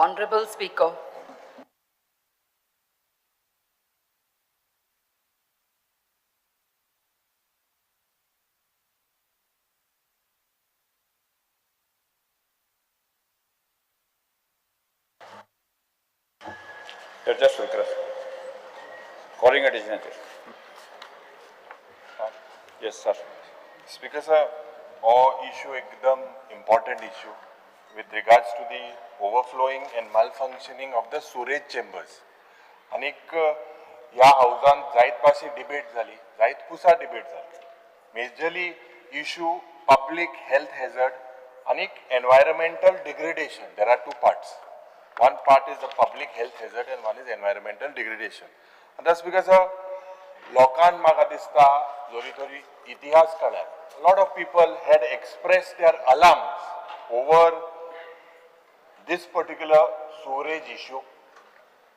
Honorable Speaker. चर्चा सुरू करा. Calling attention. Yes sir. Speaker sir, हो इशू एकदम important issue with regards to the overflowing and malfunctioning of the sewerage chambers. आनीक ह्या हावजान जायत भाशे डिबेट जाली, जायत कुसा डिबेट जाली. Majorly issue public health hazard आनीक environmental degradation. There are two parts. One part is the public health hazard and one is environmental degradation. आतां स्पीकर सर, लोकांक म्हाका दिसता जरी तरी इतिहास काडल्यार lot of people had expressed their alarms over this particular sewerage issue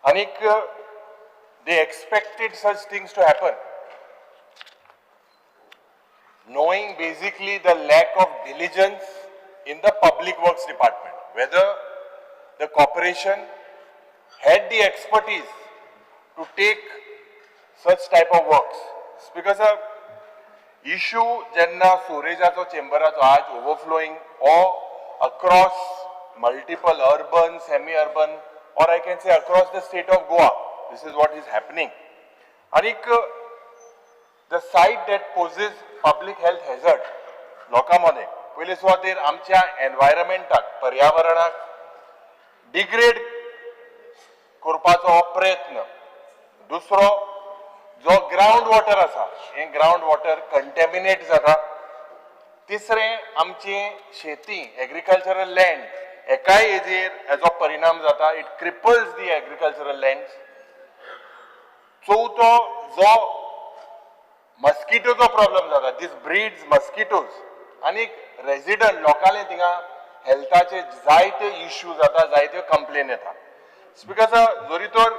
आनीक they expected such things to happen, knowing basically the lack of diligence in the public works department, whether the corporation had the expertise to take such type of works. Because a issue जेन्ना सुरेजाचो चेंबराचो आज overflowing or across multiple urban, semi-urban, or I can say across the state of Goa, this is what is happening. आनीक the site that poses public health hazard लोकां मदें पयले सुवातेर आमच्या एनवायरमेंटाक, पर्यावरणाक degrade करपाचो हो प्रयत्न. दुसरो जो ग्रावंड वॉटर आसा, हें ग्रावंड वॉटर कंटेमिनेट जाता. तिसरें, आमची शेती, एग्रीकल्चरल लँड, एकाय हेजेर हेजो परिणाम जाता. It cripples the agricultural land. चवथो जो मस्किटोचो प्रॉब्लम जाता, दीस ब्रीड्स मस्किटोज, आनी रेजिडंट लोकांले थिंगा हेल्थाचे जायते इश्यू जाता, जायत्यो कंप्लेन येता. स्पीकर सर, जरी तर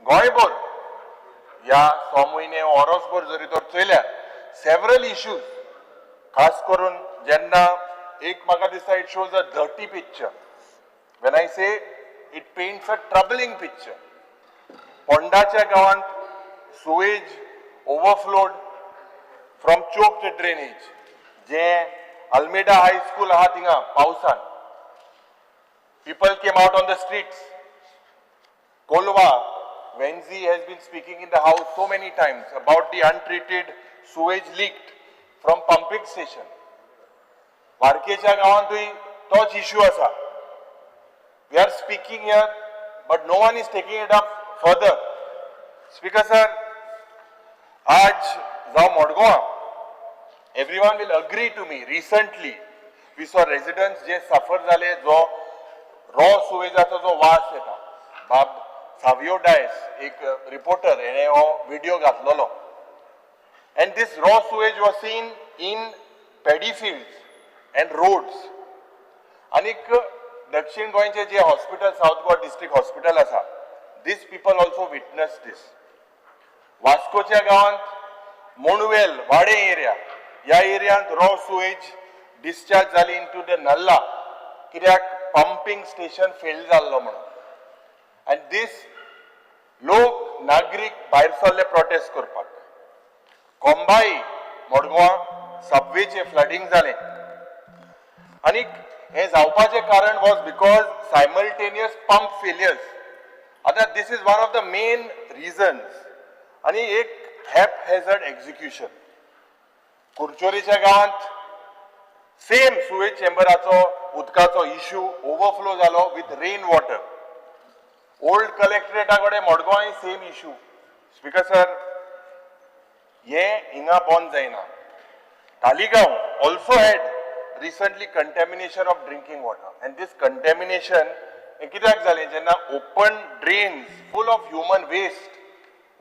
गोंयभर ह्या 6 म्हयने वरसभर जरी तर चोयल्यार सेवरल इश्यूज, खास करून जेन्ना एक म्हाका दिसता it shows a dirty picture. When I say, it paints a troubling picture. पोंडाच्या गांवांत sewage overflowed from choked drainage, J Almeida high school आहा थिंगा पावसान people came out on the streets. Colva, Venzi has been speaking in the house so many times about the untreated sewage leaked from pumping station. वार्केच्या गांवांतूय तोच issue आसा. We are speaking here, but no one is taking it up further. Speaker sir, आज जावं मडगांवां, everyone will agree to me, recently we saw residents J सफर जाले, जो raw सुवेजाचो जो वास येता. बाब सावियो डायस, एक रिपोर्टर, हेणे हो विडियो घातलेलो and this raw sewage was seen in paddy fields and roads. आनीक दक्षिण गोंयचे जे hospital, south Goa district hospital आसा, this people also witness this. वास्कोच्या गांवांत मोणवेल वाडे एरिया, ह्या एरियांत रॉ सुवेज डिस्चार्ज जाली इनटू the nullah, कित्याक पंपिंग स्टेशन फेल जाल्लो म्हणून. आनी दीस लोक, नागरीक भायर सरले प्रोटेस्ट करपाक. कोंबाई मडगांवां सबवेचें फ्लडींग जालें आनी हें जावपाचें कारण was because simultaneous pump failures. आतां this is one of the main reasons. आनी एक हॅप हॅझर्ड एक्झिक्युशन, कुरचोरेच्या गांवांत सेम सुवेज चेंबराचो उदकाचो इश्यू ओवरफ्लो जालो with rain water. Old कलेक्टरेटा कडेन मडगांवांय सेम इश्यू. स्पीकर सर, हे हिंगा बंद जायना. Taleigao also had recently contamination of drinking water, and this contamination हें कित्याक जालें? जेन्ना open drains full of human waste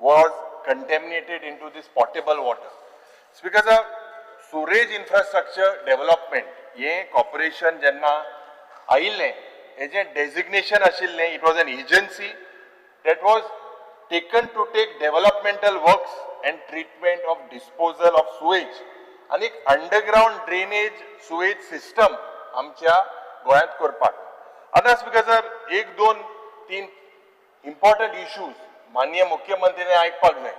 was contaminated into this potable water. Speaker sir, sewerage infrastructure development हें corporation जेन्ना आयिल्लें, हेजें डेजिग्नेशन आशिल्लें, it was an agency that was taken to take developmental works and treatment of disposal of sewage आनी underground drainage sewage system आमच्या गोंयांत करपाक. आतां स्पीकर सर, एक, दोन, तीन इम्पॉर्टंट इश्यूज माननीय मुख्यमंत्र्यांनी आयकपाक जाय.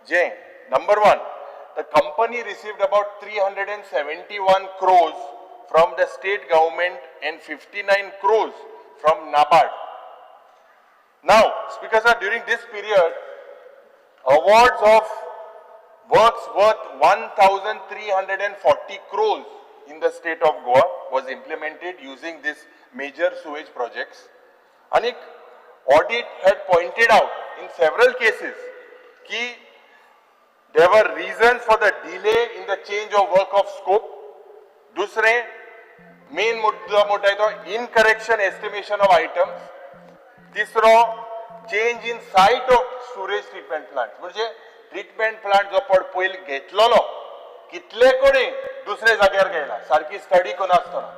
जे number one, the company received about 371 crores from the state government and 59 crores from NABARD. Now, Speaker sir, during this period, awards of works worth 1,340 crores in the state of Goa was implemented using this major sewage projects. And audit had pointed out in several cases ki there were reasons for the delay in the change of work of scope. दुसरे main मुद्दो म्हणटा तो इनकरेक्शन estimation of items. तिसरो, change in site of sewage treatment plant, म्हणजे treatment plant जो पड पयलीं घेतलेलो, कितले कडेन दुसऱ्या जाग्यार गेला सारकी study करनासतना.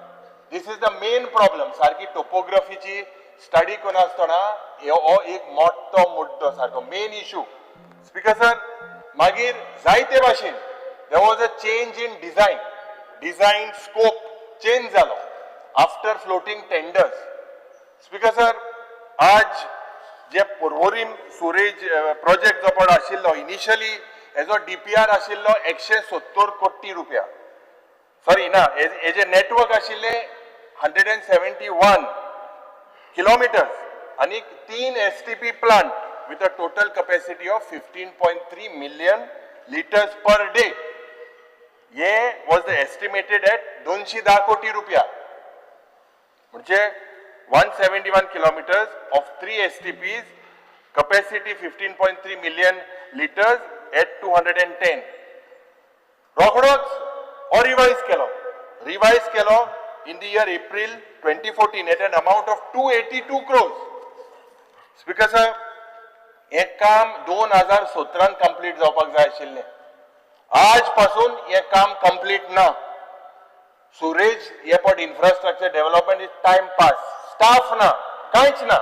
This is the main problem. सारकी टोपोग्राफीची स्टडी करनासतना हो एक मोठो मुद्दो, सारको मेन इशू. स्पीकर सर, मागीर जायते भाशेन there was a change in design, design scope change जालो after floating tenders. Speaker sir, आज जे पर्वरीम सुरेज प्रोजेक्ट जो पड आशिल्लो, इनिशियली हेजो डीपीआर आशिल्लो 170 कोटी रुपया, सॉरी, ना, हेजे नेटवर्क आशिल्ले 171 kilometers आणि तीन STP plant with a total capacity of 15.3 million liters per day. हे वॉज the estimated eight 210 कोटी रुपया, म्हणजे 171 kilometers of three STPs, capacity 15.3 million liters at 210. रोखडोच हो रिवायज केलो, रिवायज केलो in the year April 2014 at an amount of 282 crores. Speaker sir, हें काम 2017न कंप्लीट जावपाक जाय आशिल्लें. आज पासून हें काम कंप्लीट ना. Sewerage airport infrastructure development is time pass. Staff ना, कांयच ना.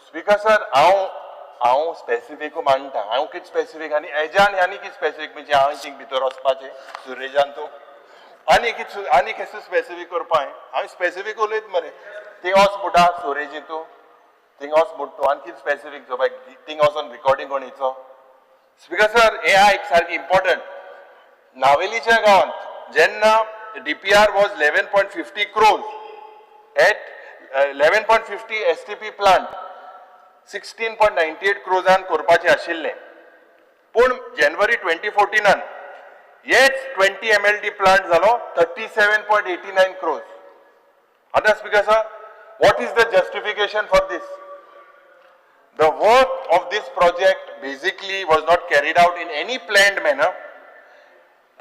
स्पीकर सर, हांव स्पेसिफीक मांडटा. हांव कितें स्पेसिफीक आनी एजान आनी कितें स्पेसिफीक, म्हणजे हांव थिंग भितर वचपाचें सुरेजान तूं आनी कितें आनी केसो स्पेसिफीक करपा. हांव स्पेसिफीक उलयत मरे. थिंग वच म्हणटा सुरेज, तूं थिंग वच म्हणटा, तूं आनी कितें स्पेसिफीक जो थिंग वचोन रिकॉर्डिंग कोणीचो. स्पीकर सर, हे आयक सारकें इम्पॉर्टंट. नावेलीच्या गांवांत जेन्ना DPR was 11.50 crores at 11.50 STP plant, 16.98 क्रोजान करपाचें आशिल्लें, पूण जानेवारी 2014नान हेच 20 MLD plant जालो 37.89 crores. आतां Speaker sir, what is the justification for this? The work of this project basically was not carried out in any planned manner.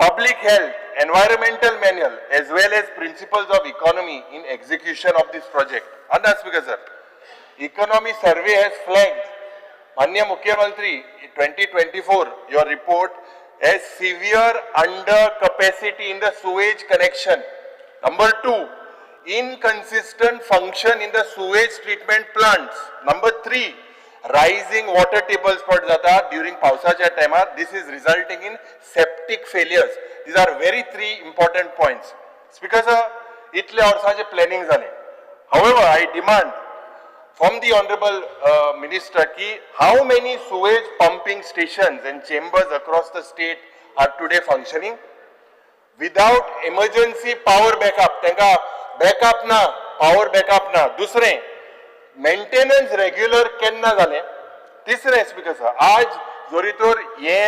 Public health, environmental manual, as well as principles of economy in execution of this project. And that's because, sir, economy survey has flagged, माननीय मुख्यमंत्री, 2024, your report has severe under capacity in the sewage connection. Number two, inconsistent function in the sewage treatment plants. Number three, rising water tables पड जाता during पावसाच्या टायमार. This is resulting in septic failures. These are very three important points. Speaker sir, इतल्या वर्सांचे planning जालें. However, I demand from the honorable minister ki how many sewage pumping stations and chambers across the state are today functioning without emergency power backup? तांकां backup ना, power backup ना. दुसरें, maintenance regular केन्ना जालें? तिसरें, speaker sir, आज जरी तर हे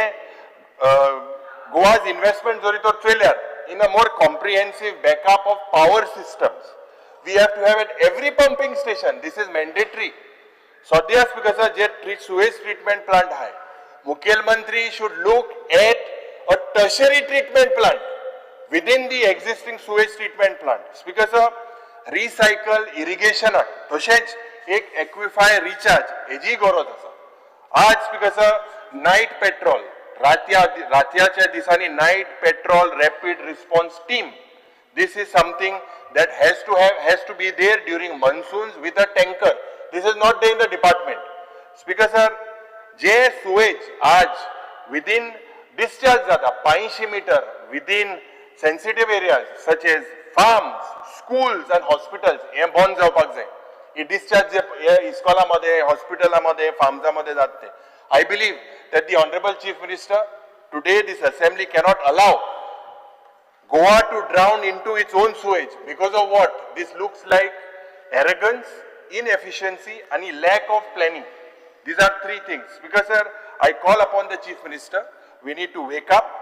गोवाज इन्व्हेस्टमेंट जरी तर चोयल्यार, in a more comprehensive backup of power systems we have to have at every pumping station. This is mandatory. सद्या, स्पीकर सर, जे सुवेज ट्रिटमेंट प्लांट आहे, मुखेलमंत्री should look at a tertiary treatment plant within the existing sewage treatment plant. Speaker sir, recycle इरिगेशनाक तशेंच एक aquifer recharge हेजी गरज आसा. आज, speaker sir, night petrol, रातया रातयाच्या दिसांनी night patrol, rapid response team, this is something that has to be there during monsoons with a tanker. This is not there in the department. Speaker sir, J sewage आज within discharge जाता 500 meter within sensitive areas such as Farms, schools and hospitals हे बंद जावपाक जाय. ही discharge जे हे इस्कॉला मध्ये, हॉस्पिटला मध्ये, फार्म्सा मध्ये जात ते. I believe that the honourable chief minister, today this assembly cannot allow Goa to drown into its own sewage. Because of what? This looks like arrogance, inefficiency and lack of planning. These are three things. Because sir, I call upon the Chief Minister, we need to wake up.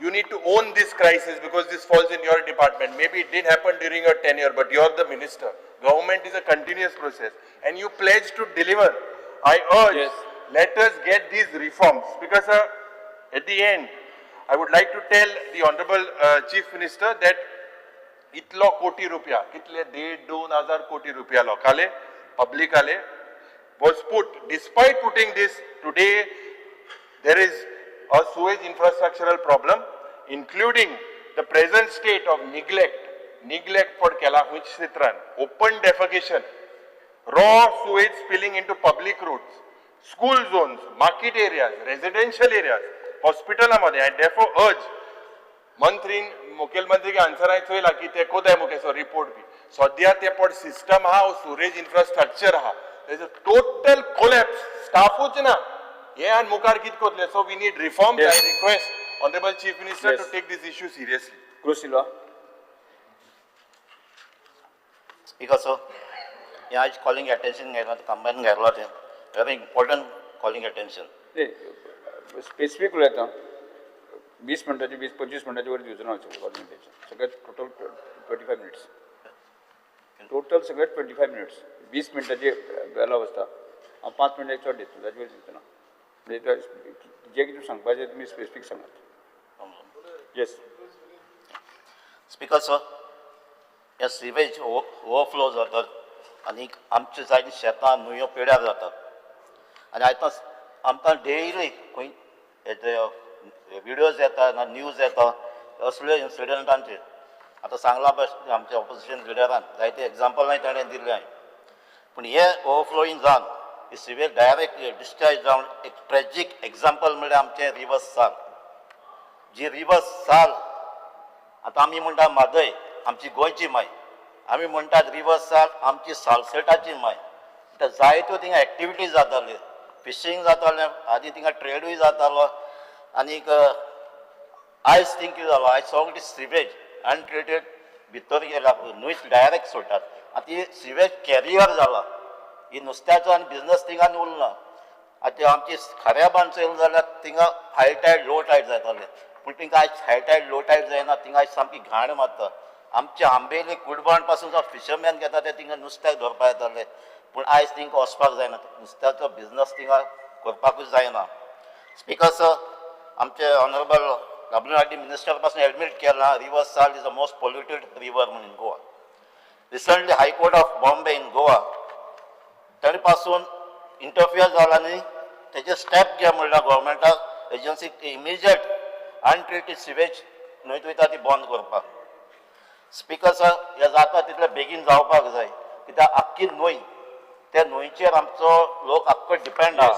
You need to own this crisis because this falls in your department. Maybe it didn't happen during your tenure, but you're the minister. Government is a continuous process and you pledge to deliver. I urge, Yes. let us get these reforms. Because sir, at the end, I would like to tell the Honorable Chief Minister that इतलो कोटी रुपया, कितले, 1,500-2,000 कोटी रुपया लोकाले, पब्लिकाले was put. Despite putting this, today there is a sewage infrastructural problem, including the present state of neglect. Neglect for केला खंयच्या क्षेत्रान, open defecation, raw sewage spilling into public roads, school zones, market areas, residential areas, हॉस्पिटलामध्ये. I therefore urge मंत्रीन, मुखेलमंत्री आन्सराय चोयला की ते कोताय मुखेसो report बी. सद्या ते पड सिस्टम आहा, सुरेज इन्फ्रास्ट्रक्चर आहा, तेजो टोटल कोलॅप्स, स्टाफूच ना. हे आनी मुखार कितें करतले? So we need reform. I request honourable chief minister to take this issue seriously. Cruz Silva. Speaker sir, हे आयज कॉलिंग अटेन्शन घेतला, कंबायन घेतला तें very important calling attention. Specific उलयता. 20 मिनटाची, 20-25 मिनटाची वर दिवचो ना कॉलिंग. सगळ्यात टोटल 25 मिनिट्स टोटल, सगळ्यात 25 मिनिट्स. 20 मिनटाची वेला आसता, हांव 5 मिनटां चड दितलो, ताजे वयर दिवचो ना. म्हणजे जे कितें सांगपाचें तुमी स्पेसिफीक सांगात. येस. स्पीकर सर, हे सिवेज ओवरफ्लो जातात आनी आमचे जायतीं शेतां, न्हंयो पेड्यार जातात आनी आतां आमकां डेली खंय हेजे विडियोज येता ना, न्यूज येता असले इन्सिडंटांचे. आतां सांगलां पळय आमच्या ऑपोजिशन लिडरान, जायते एग्जाम्पलांय ताणें दिल्लें हांवें. पूण हे ओवरफ्लोईंग जावन ही सिवेज डायरेक्ट डिस्चार्ज जावन एक ट्रेजीक एग्जाम्पल म्हणल्यार आमचें रिवर साल. जी रिवर साल, आतां आमी म्हणटा म्हादय आमची गोंयची माय, आमी म्हणटात रिवर साल आमची सालसेटाची माय. आतां जायत्यो थिंगा एक्टिविटीज जाताल्यो, फिशींग जातालें आदी, थिंगा ट्रेडूय जातालो. आनीक आयज थिंग कितें जालो, आयज सगळी सिवेज अनट्रिटेड भितर गेला, न्हंयच डायरेक्ट सोडटात. आतां ही सिवेज कॅरियर जाला, ही नुस्त्याचो आनी बिजनस थिंगा उरना. आतां आमची खाऱ्या बांद चोयलें जाल्यार थिंगा हाय टायड लो टायड जातालें, पूण थिंगा आयज हाय टायड लो टायड जायना, थिंगा आयज सामकी घाण मारता. आमचे आंबेली कुडबाण पासून जो फिशरमॅन घेता ते थिंगा नुस्त्याक धरपाक येताले, पूण आयज थिंगा वचपाक जायना, नुस्त्याचो बिजनस थिंगा करपाकूच जायना. स्पीकर सर, आमचे ऑनरेबल WRD minister पासून एडमीट केलां, River Sal is the most polluted river म्हणून in Goa. Recently High Court of Bombay in Goa ताणे पासून इंटरफियर जाला आनी तेजे स्टेप घे म्हणल्यार गव्हर्मेंटाक एजन्सीक इमिजिएट अनट्रिटेड सिवेज न्हंयत वयता ती बंद करपाक. स्पीकर सर, हे जाता तितले बेगीन जावपाक जाय, कित्याक आख्खी न्हंय, त्या न्हंयचेर आमचो लोक आख्खो डिपेंड आहा.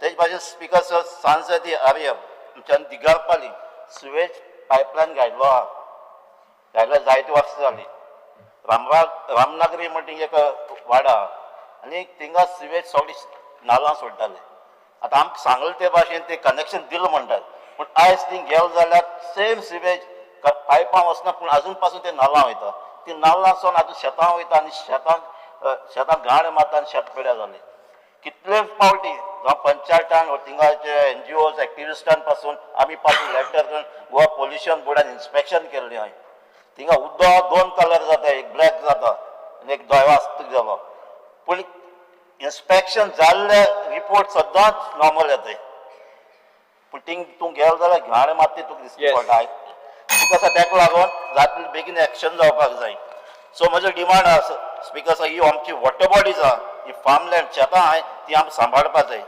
तेज भाशेन स्पीकर सर, सांजती आर्य आमच्यान दिगारपाली सिवेज पायपलायन घायल्लो आहा, घायल्यार जायती वर्सां जाली. रामराग रामनागरी म्हणटा एक वाडा आहा आनी थिंगा सिवेज सगळी नालां सोडटाले. आतां आमकां सांगलें ते भाशेन ते कनेक्शन दिलां म्हणटात, पूण आयज थिंग गेलो जाल्यार सेम सिवेज पायपां वचना, पूण आजून पासून ते नालां वयता. ती नाल्लां वचोन आतां शेतां वयता आनी शेतां घाण मारता आनी शेत पेड्यार जालें. कितले फावटी जावं पंचायतान, थिंगाचे एनजीओज, एक्टिविस्टान पासून आमी पासून लेटर करून गोवा पोल्युशन बोर्डान इन्स्पेक्शन केल्लें हांवें. थिंगा उदक दोन कलर जाता, एक ब्लॅक जाता आनी एक धवो आसता जालो, पूण इन्स्पेक्शन जाल्ले रिपोर्ट सदांच नॉर्मल येताय, पूण थिंग तूं गेलो जाल्यार घाण मात तुका दिसता पडटा. तुका ताका लागून जातले बेगीन एक्शन जावपाक जाय. सो म्हजो डिमांड आसा स्पीकर सर, ही आमची वॉटर बॉडीज आहा, ही फार्मलँड, शेतां आहाय, ती आमकां सांबाळपाक जाय.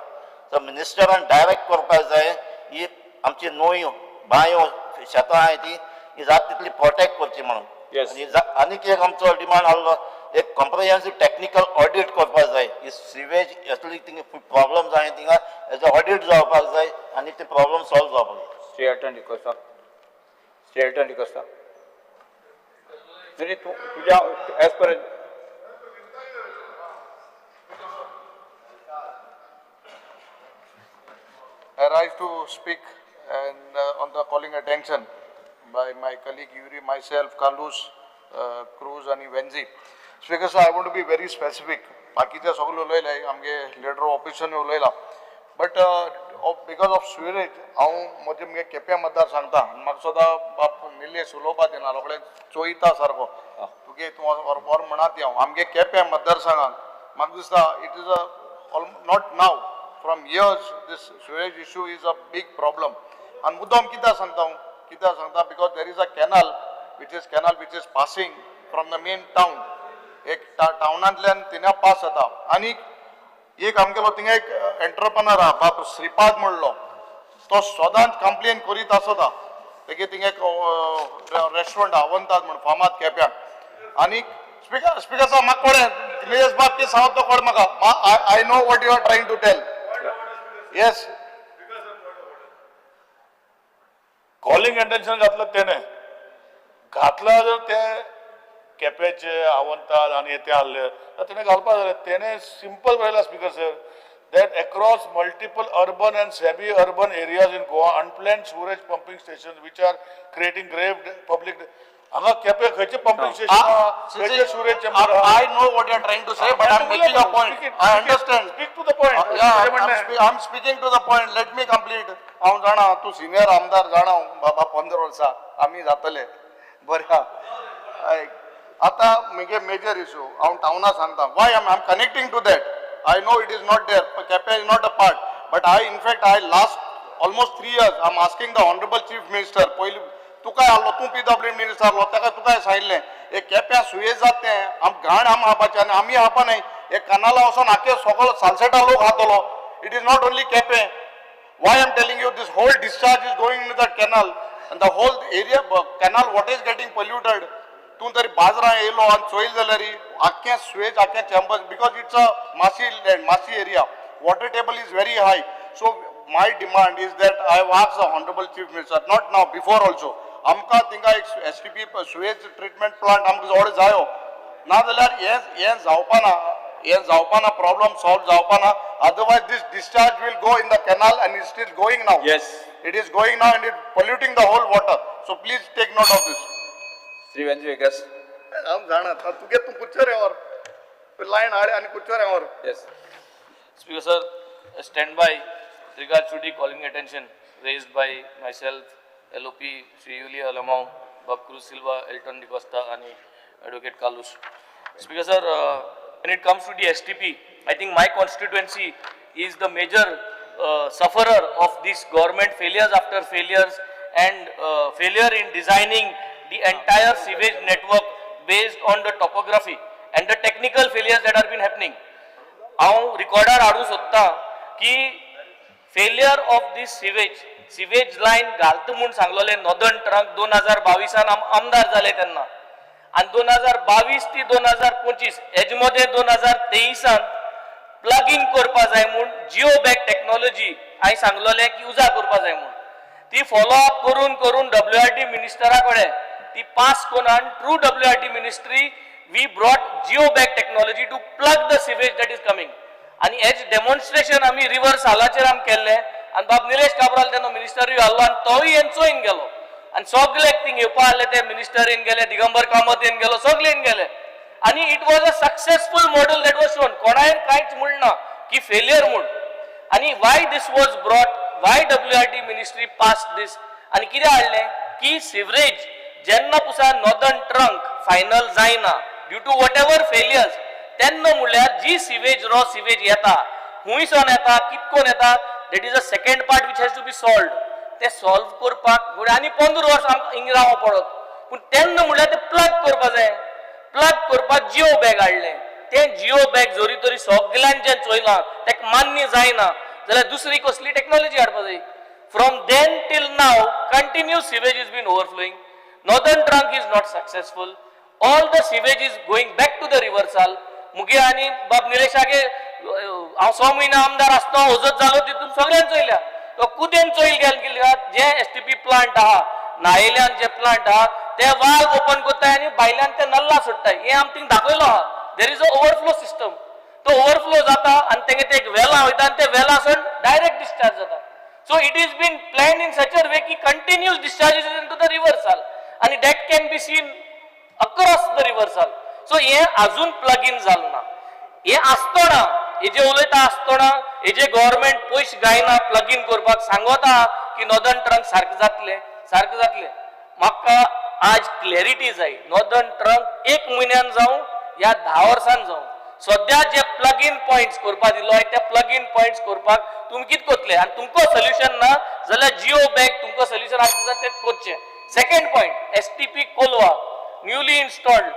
सो मिनिस्टरान डायरेक्ट करपाक जाय, ही आमची न्हंयो, बांयो, शेतां आहाय ती ही जाता तितली प्रोटेक्ट करची म्हणून. आनी आनीक एक आमचो डिमांड आहलो, एक कॉम्प्रिहेन्सीव टॅक्निकल ऑडिट करपाक जाय. ही सिवेज असली थिंगा प्रॉब्लम जाय, थिंगा हेजो ऑडिट जावपाक जाय आनी ते प्रॉब्लम सॉल्व जावपाक जाय. Shri Elton D'Costa, Shri Elton D'Costa. तरी तूं तुज्या as per I rise to speak and on the calling attention by my colleague Yuri, myself, Carlos, Cruz आणि Venzi. Speaker sir, I want to be very specific. बाकीचे सगळे उलयले आमगे लिडर ऑपोजिशन उलयला, but because of sewerage हांव म्हजे मुगे केप्यां मतदार सांगता आनी म्हाका सदां बाब निलेश उलोवपा दिना, लोकडेन चोयता सारको तुगे तूं or म्हणा ती. हांव आमगे केप्यां मतदारसंघान म्हाका दिसता it is a not now, from years this sewage issue is a big problem. आनी मुद्दाम कित्याक सांगता हांव, कित्याक सांगता, because there is a canal which is passing from the main town. एक टावनांतल्यान थिंगा पास जाता आनी एक आमगेलो थिंगा एक एंटरप्रनर आहा, बाब श्रीपाद म्हणलो, तो सदांच कंप्लेन करीत आसता. तेगे थिंगा एक रेस्टॉरंट आवंतात म्हण फामाद केप्याक. आनी स्पिकर साहेब, म्हाका कोणें निलेश बाब कितें सांगता तो कोण म्हाका, I know what you are trying to tell. Yes. Calling attention घातलं त्याने घातलं जर ते केपेचे आवंताद आनी ते आहले तर तेणे घालपा जाय. तेणे सिंपल बरयला, Speaker sir, that across multiple urban and semi urban areas in Goa, unplanned sewerage pumping station which are creating grave public. हांगा केपे खंयचे पंपिंग स्टेशन, खंयचे sewerage chamber? I know what you are trying to say, but I am making a point. I understand. Speak to the point. Yeah, I'm speaking to the point. Let me complete. हांव जाणा तूं senior आमदार, जाणा हांव बाबा, 15 वर्सां आमी जातले बरें आहा. आयक, आतां म्हगे मेजर इशू हांव टावना सांगता, why am connecting to that. I know it is not there, Quepem is not a part, but I in fact I last almost 3 years I am asking the honourable Chief Minister. पयलीं तुकाय आहलो, तूं PW minister आहलो, ताका तुकाय सांगिल्लें, हे केप्यां सुयेज जात तें आम घाण आम हापाचें आनी आमी हापा न्हय, हे कनाला वचोन आख्खे सगळो सालसेटा लोक खातलो. It is not only Quepem. Why I am telling you, this whole discharge is going into that canal and the whole area, canal water is getting polluted. तूं तरी बाजरां येयलो आनी चोयल जाल्यार आख्खें सुवेज, आख्खें chambers, because it's a marshy land, marshy area, water table is very high. So my demand is that I have asked the honourable Chief Minister, not now, before also, आमकां थिंगा एक STP sewage treatment plant आमकां जवळ जायो, नाजाल्यार हें हें जावपाना, हें जावपाना, प्रॉब्लम सॉल्व जावपाना. Otherwise this discharge will go in the canal and it is going now. Yes. It is going now and it polluting the whole water. So please take note of this. Shri Venzy Viegas. हांव जाणा तुगे, तूं कुच्चर वर line हाड आनी कुच्चर वर. Yes. Speaker sir, stand by regards to the calling attention raised by myself, LOP Shri Yuli Alamao, Bob Cruz Silva, Elton D'Costa आणि Advocate Carlos. Speaker sir, when it comes to the STP, I think my constituency is the major sufferer of this government failures after failures and failure in designing the entire sewage network based on the topography and the technical failures that have been happening. हांव रिकॉर्डार हाडूंक सोदतां की failure of this sewage line घालता म्हूण सांगलोलें northern trunk 2022 आमदार जाले तेन्ना आनी 2022 ती 2025 हेजे मदें 2023 प्लगींग करपा जाय म्हूण जिओ बॅग टॅक्नॉलॉजी हांवें सांगलोलें की उजा करपा जाय म्हूण. ती फॉलो अप करून करून डब्ल्यू आर डी मिनिस्टरा कडेन ती पास करून आनी through WRD ministry we brought geo bag technology to plug the sewage that is coming. आनी हेच डेमॉन्स्ट्रेशन आमी रिवर सालाचेर आमी केल्लें आनी बाब निलेश काब्राल तेन्ना मिनिस्टरूय आहलो आनी तोय येवन चोयन गेलो आनी सगळे थिंग येवपा आहले ते मिनिस्टर येवन गेले, दिगंबर कामत येवन गेलो, सगळे येवन गेले आनी it was a successful model that was shown. कोणायन कांयच म्हणना की फेलियर म्हूण. आनी why this was brought, why WRD ministry pass this आनी कितें हाडलें की सिवरेज जेन्ना पुसा नॉर्दर्न ट्रंक फायनल जायना due to whatever failures, तेन्ना म्हणल्यार जी सिवेज, रॉ सिवेज येता, हुंयसान येता, कितकोन येता, that is a second part which has to be solved. ते सॉल्व करपाक घडये आनी 15 वर्सां आमकां हिंग रावो पडत, पूण तेन्ना म्हणल्यार ते प्लग करपा जाय. प्लग करपाक जिओ बॅग हाडलें. तें जिओ बॅग जरी तरी सगल्यांचें चोयलां, तेका मान्य जायना जाल्यार दुसरी कसली टॅक्नॉलॉजी हाडपा जाय. From then till now continue sewage is been overflowing. Northern trunk is not successful. All the sewage is going back to the river Sal. मुगे आनी बाब निलेशागे हांव 6 म्हयने आमदार आसतना वजत जालो तितून सगळ्यान चोयल्या. तो कुदेन चोयल गेल कित्याक जे एसटीपी प्लांट आहा, नायेल्यान जे प्लांट आहा. ते वाल्व ओपन करताय आनी भायल्यान ते नल्ला सोडटाय. हें आमी थिंग दाखयलो आहा. There is a overflow system. तो ओवरफ्लो जाता आनी तेंगे ते एक वेलां वयता आनी ते वेलासून डायरेक्ट डिस्चार्ज जाता. So it is been plan in such a way की continuous discharge into the river Sal आनी that can be seen across the river Sal. So हें अजून प्लग इन जालें ना. हें आसतना, हेजे उलयता आसतना, हेजे गव्हर्मेंट पयशे गायना प्लग इन करपाक सांगता की नॉर्दर्न ट्रंक सारकें जातलें, सारकें जातलें. म्हाका आज क्लॅरिटी जाय. नॉर्दर्न ट्रंक एक म्हयन्यान जावं या 10 वर्सान जावं, सद्या जे प्लग इन पॉयंट्स करपाक दिलो आहे ते प्लग इन पॉयंट्स करपाक तुमी कितें करतले? आनी तुमकां सोल्युशन ना जाल्यार जिओ बॅग तुमकां सोल्युशन आसा जाल्यार तें करचें. Second point, STP Colva newly installed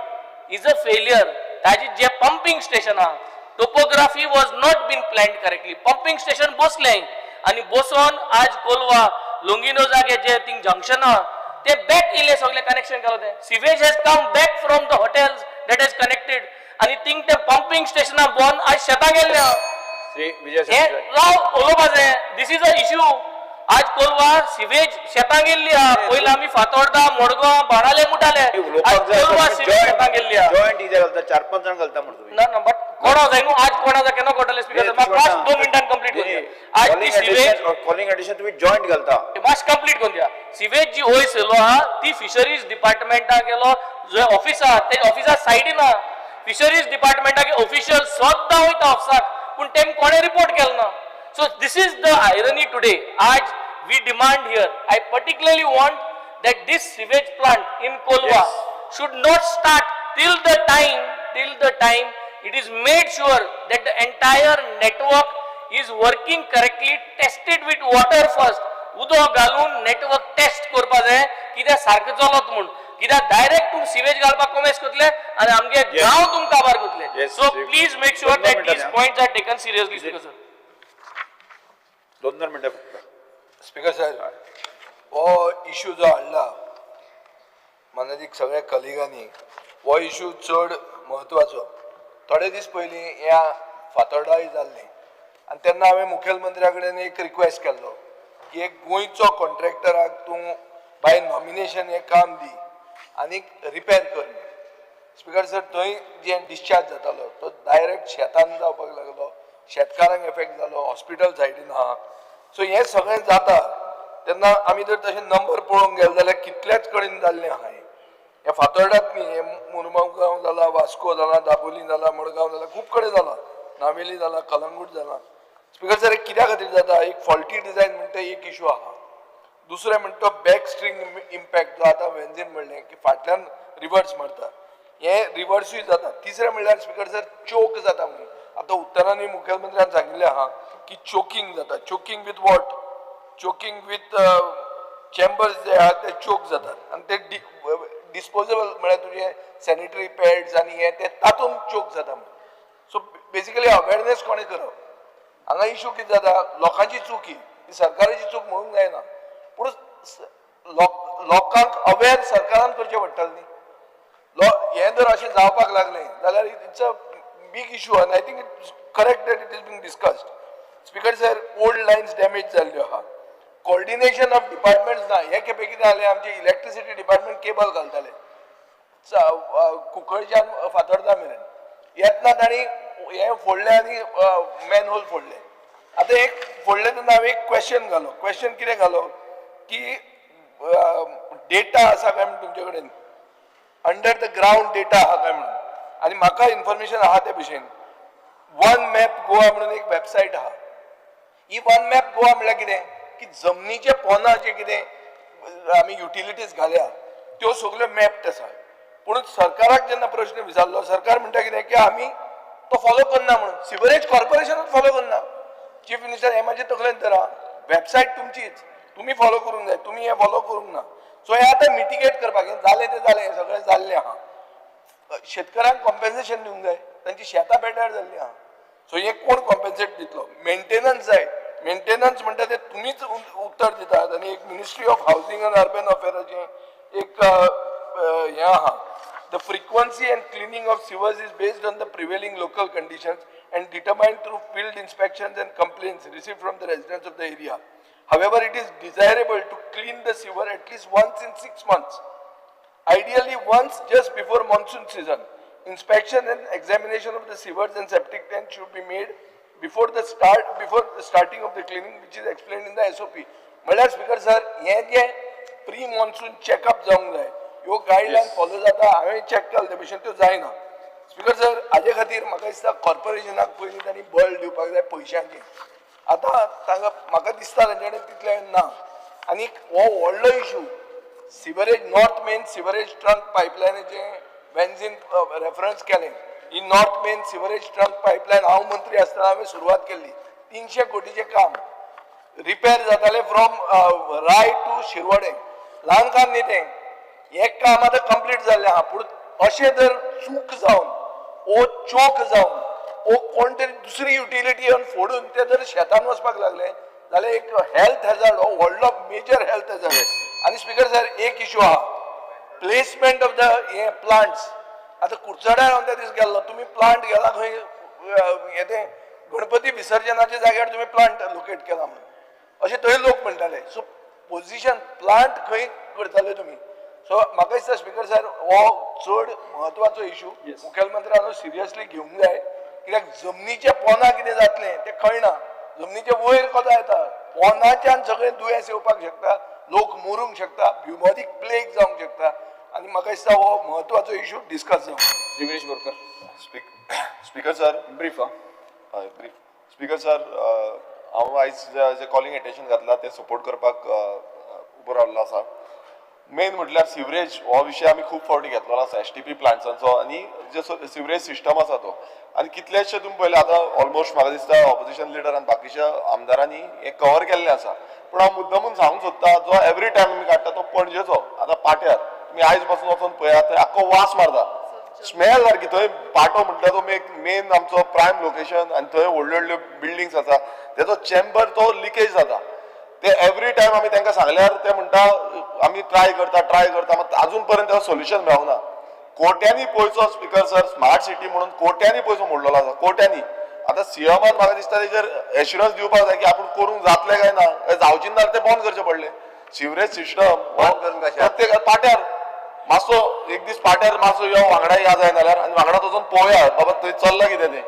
is a failure. ताजी जे पंपिंग स्टेशन आहा, topography was not been planned correctly. Pumping station बसलें आनी बसोन आज कोलवा लोंगिनो जागे जे थिंग जंक्शन आहा ते बॅक येयले, सगळे कनेक्शन केलो. ते sewage has come back from the hotels that has connected आनी थिंग ते पंपिंग स्टेशना बोन आज शेतां गेल्ले आहा. श्री विजय हे सरदेसाय. राव उलोवपाचें, this is a issue. आज कोलवा सिवेज शेतां गेल्ली आहा. पयलीं आमी फातोर्डा, मडगांव, बाणाले मुटाले. आज उलोवपाक जाय कोलवा सिवेज शेतां गेल्ली आहा. जॉयंट कित्याक घालता? चार पांच जाण घालता म्हणून तुमी. ना ना, बट कोणा जाय न्हू, आज कोणा जाय केन्ना कळटलें स्पिकर. म्हाका मातशें 2 मिनटान कंप्लीट करून दिया. आज ती सिवेज कॉलिंग एडिशन तुम्ही जॉयंट घालता. मातशें कंप्लीट करून दिया. सिवेज जी वयर येयलो आहा ती फिशरीज डिपार्टमेंटाक गेलो, जो ऑफिस आहा ते ऑफिसा सायडीन आहा. फिशरीज डिपार्टमेंटाक ऑफिशियल सद्दां वयता ऑफिसाक, पूण तेम कोणें रिपोर्ट केलो ना. So this is the irony today. आज we demand here, I particularly want that this sewage plant in Colva should not start till the time it is made sure that the entire network is working correctly, tested with water first. उदक घालून network taste करपा जाय कित्याक सारकें चलत म्हूण. कित्याक direct तूं सिवेज घालपाक कोमेस करतले आनी आमगे गांव तुम काबार करतले. So please make sure दोन that मिनटां these द्या. Points are taken seriously, speaker sir. दोन दोन मिनटां फक्त. स्पीकर साहेब, हो इशू जो हाडला मानादीक सगळ्या कलिगांनी, हो इशू चड म्हत्वाचो. थोडे दीस पयलीं ह्या फातोर्डाय जाल्लें आनी तेन्ना हांवें मुखेलमंत्र्या कडेन एक रिक्वेस्ट केल्लो की एक गोंयचो कॉन्ट्रॅक्टराक तूं बाय नॉमिनेशन हें काम दी आनी रिपेर कर. स्पीकर सर, थंय जे डिस्चार्ज जातालो तो डायरेक्ट शेतान जावपाक लागलो, शेतकारांक एफेक्ट जालो, हॉस्पिटल सायडीन आहा. सो हें सगळें जाता तेन्ना आमी जर तशें नंबर पळोवंक गेले जाल्यार कितल्याच कडेन जाल्लें आहा. हें हें फातोर्डात न्ही, हें मुरगांव जाला, वास्को जाला, दाबोली जाला, मडगांव जाला, खूब कडेन जाला, नावेली जाला, कलंगूट जाला. स्पीकर सर, हे कित्या खातीर जाता? एक फॉल्टी डिझायन म्हणटा एक इशू आहा. दुसरें म्हणटा तो बॅक स्ट्रींग इम्पॅक्ट, जो आतां वेन्झीन म्हणलें की फाटल्यान रिवर्स मारता, हें रिवर्सूय जाता. तिसरें म्हणल्यार स्पीकर सर, चोक जाता म्हणून आतां उत्तरांनी मुखेलमंत्र्यान सांगिल्लें आहा की चोकींग जाता. Choking with what? Choking with chambers जे आहा ते चोक जातात आनी ते डिस्पोजेबल म्हळ्यार तुजे सॅनिटरी पॅड्स आनी हे ते तातूंत चोक जाता म्हणून. सो बेसिकली अवेरनेस कोणें करप? हांगा इशू कितें जाता, लोकांची चूक ही, ही सरकाराची चूक म्हणूंक जायना, पूण लोकांक अवेर सरकारान करचें पडटलें न्ही. लो हें जर अशें जावपाक लागलें जाल्यार it's a big issue आनी I think it's correct that it is being discussed. Speaker sir, old lines damage जाल्ल्यो आहा, कोऑर्डिनेशन ऑफ डिपार्टमेंट्स ना. हे खेपे कितें जालें, आमचे इलेक्ट्रिसिटी डिपार्टमेंट केबल घालताले कुंकळच्यान फातोर्डा मेरेन, येतना तांणी हें फोडलें आनी मॅन होल फोडलें. आतां एक फोडलें तेन्ना हांवें एक क्वेश्चन घालो. क्वेश्चन कितें घालो की डेटा आसा काय म्हण तुमचे कडेन, अंडर the ground data आहा काय म्हणून. आनी म्हाका इन्फॉर्मेशन आहा ते भशेन वन मॅप गोवा म्हणून एक वेबसायट आहा. ही वन मॅप गोवा म्हणल्यार कितें की जमनीचे पोंदा जे कितें आमी युटिलिटीज घाल्या त्यो सगल्यो मॅप्ड आसा. पूण सरकाराक जेन्ना प्रश्न विचारलो, सरकार म्हणटा कितें की आमी तो फॉलो करना म्हणून. सिवरेज कॉर्पोरेशनूच फॉलो करना. चीफ मिनिस्टर, हें म्हाजे तकलेन तर वेबसायट तुमचीच, तुमी फॉलो करूंक जाय, तुमी हें फॉलो करूंक ना. सो हें आतां मिटिगेट करपाक, हें जालें तें जालें, हें सगळें जाल्लें आहा. शेतकारांक कॉम्पेन्सेशन दिवंक जाय, तांची शेतां बेजार जाल्लीं आहा. सो हें कोण कॉम्पेन्सेट दितलो? मेंटेनन्स जाय. मेंटेनन्स म्हणटा ते तुमीच उत्तर दितात. आनी एक Ministry of Housing and Urban अफेअराचें एक हें आहा, the frequency and cleaning of sewers is based on the prevailing local conditions and determined through field inspections and complaints received from the residents of the area. However, it is desirable to clean the sewer at least once in 6 months. Ideally once just before monsoon season. Inspection and examination of the sewers and septic tank should be made before the start before the starting of the cleaning, which is explained in the SOP. म्हणल्यार speaker sir, हें जें pre monsoon checkup जावंक जाय, ह्यो guideline follow जाता? हांवें check केलें ते भशेन त्यो जायना. स्पीकर सर, हाजे खातीर म्हाका दिसता कॉर्पोरेशनाक पयलीं तांणी बळ दिवपाक जाय पयशांचें. आतां तांकां म्हाका दिसता तांचे कडेन तितलें ना. आनी हो व्हडलो issue, sewerage, north main sewerage trunk पायपलायनाचें वेन्झीन रेफरन्स केलें. ही north main sewerage trunk pipeline हांव मंत्री आसतना हांवें सुरवात केल्ली. 300 कोटीचें काम रिपेर जातालें फ्रॉम राय टू शिरवडे. ल्हान काम न्ही तें. हें काम आतां कंप्लीट जाल्लें आहा, पूण अशें जर चूक जावन ओ चोक जावन ओ कोण तरी दुसरी युटिलिटी येवन फोडून ते जर शेतान वचपाक लागले जाल्यार एक हेल्थ हॅझर्ड, हो व्हडलो मेजर हेल्थ हॅझर्ड. आनी स्पीकर सर, एक इशू आहा, प्लेसमेंट ऑफ the हे प्लांट्स. आतां कुडचड्यार हांव त्या दीस गेल्लो. तुमी प्लांट गेला खंय, हें तें गणपती विसर्जनाच्या जाग्यार तुमी प्लांट लोकेट केला म्हणून अशें थंय लोक म्हणटाले. सो पोझिशन प्लांट खंय करताले तुमी? सो म्हाका दिसता स्पीकर सर, हो चड म्हत्वाचो इशू मुखेलमंत्र्यान सिरियसली घेवंक जाय, कित्याक जमनीच्या पोंदा कितें जातलें तें कळना. जमनीचे वयर कोता येता, पोंदाच्यान सगळें दुयेंस येवपाक शकता, लोक मरूंक शकता, ब्युबॉनीक प्लेग जावंक शकता. आनी म्हाका दिसता हो म्हत्वाचो इशू डिस्कस जावंक जाय. Shri Viresh Borkar. Speaker sir. Brief हा. हय, ब्रीफ. स्पीकर सर, हांव आयज जे कॉलिंग एटेन्शन घातला तें सपोर्ट करपाक उबो रावल्लो आसा. मेन म्हटल्यार सिवरेज हो विशय आमी खूब फावटी घेतलेलो आसा, एसटीपी प्लांट्सांचो आनी जे सिवरेज सिस्टम आसा तो. आनी कितलेशे तुमी पळयले, आतां ऑलमोस्ट म्हाका दिसता ऑपोजिशन लिडर आनी बाकीच्या आमदारांनी हें कवर केल्लें आसा. पूण हांव मुद्दमून सांगूंक सोदता, जो एवरी टायम आमी काडटा तो पणजेचो. आतां पाट्यार तुमी आयज पासून वचोन पळयात, थंय आख्खो वास मारता, स्मेल सारकी. थंय पाटो म्हटल्यार तो एक मेन आमचो प्रायम लोकेशन आनी थंय व्हडल्यो व्हडल्यो बिल्डिंग्स आसा. तेजो चेंबर तो लिकेज जाता. ते एवरी टायम आमी तांकां सांगल्यार ते म्हणटा, आमी ट्राय करता, ट्राय करता. मात अजून पर्यंत तेका सोल्युशन मेळना. कोट्यांनी पयसो, स्पीकर सर, स्मार्ट सिटी म्हणून कोट्यांनी पयसो मोडलेलो आसा, कोट्यांनी. आतां सीएमान म्हाका दिसता तेजेर एश्युरन्स दिवपाक जाय की आपूण करूंक जातलें काय ना. काय जावची ना जाल्यार ते बंद करचे पडले सिवरेज सिस्टम. बंद करून कशें? प्रत्येक पाट्यार मातसो एक दीस पाट्यार मातसो यो, वांगडा या जाय जाल्यार आनी वांगडा वचून पळोवया बाबा थंय चल्ला कितें तें.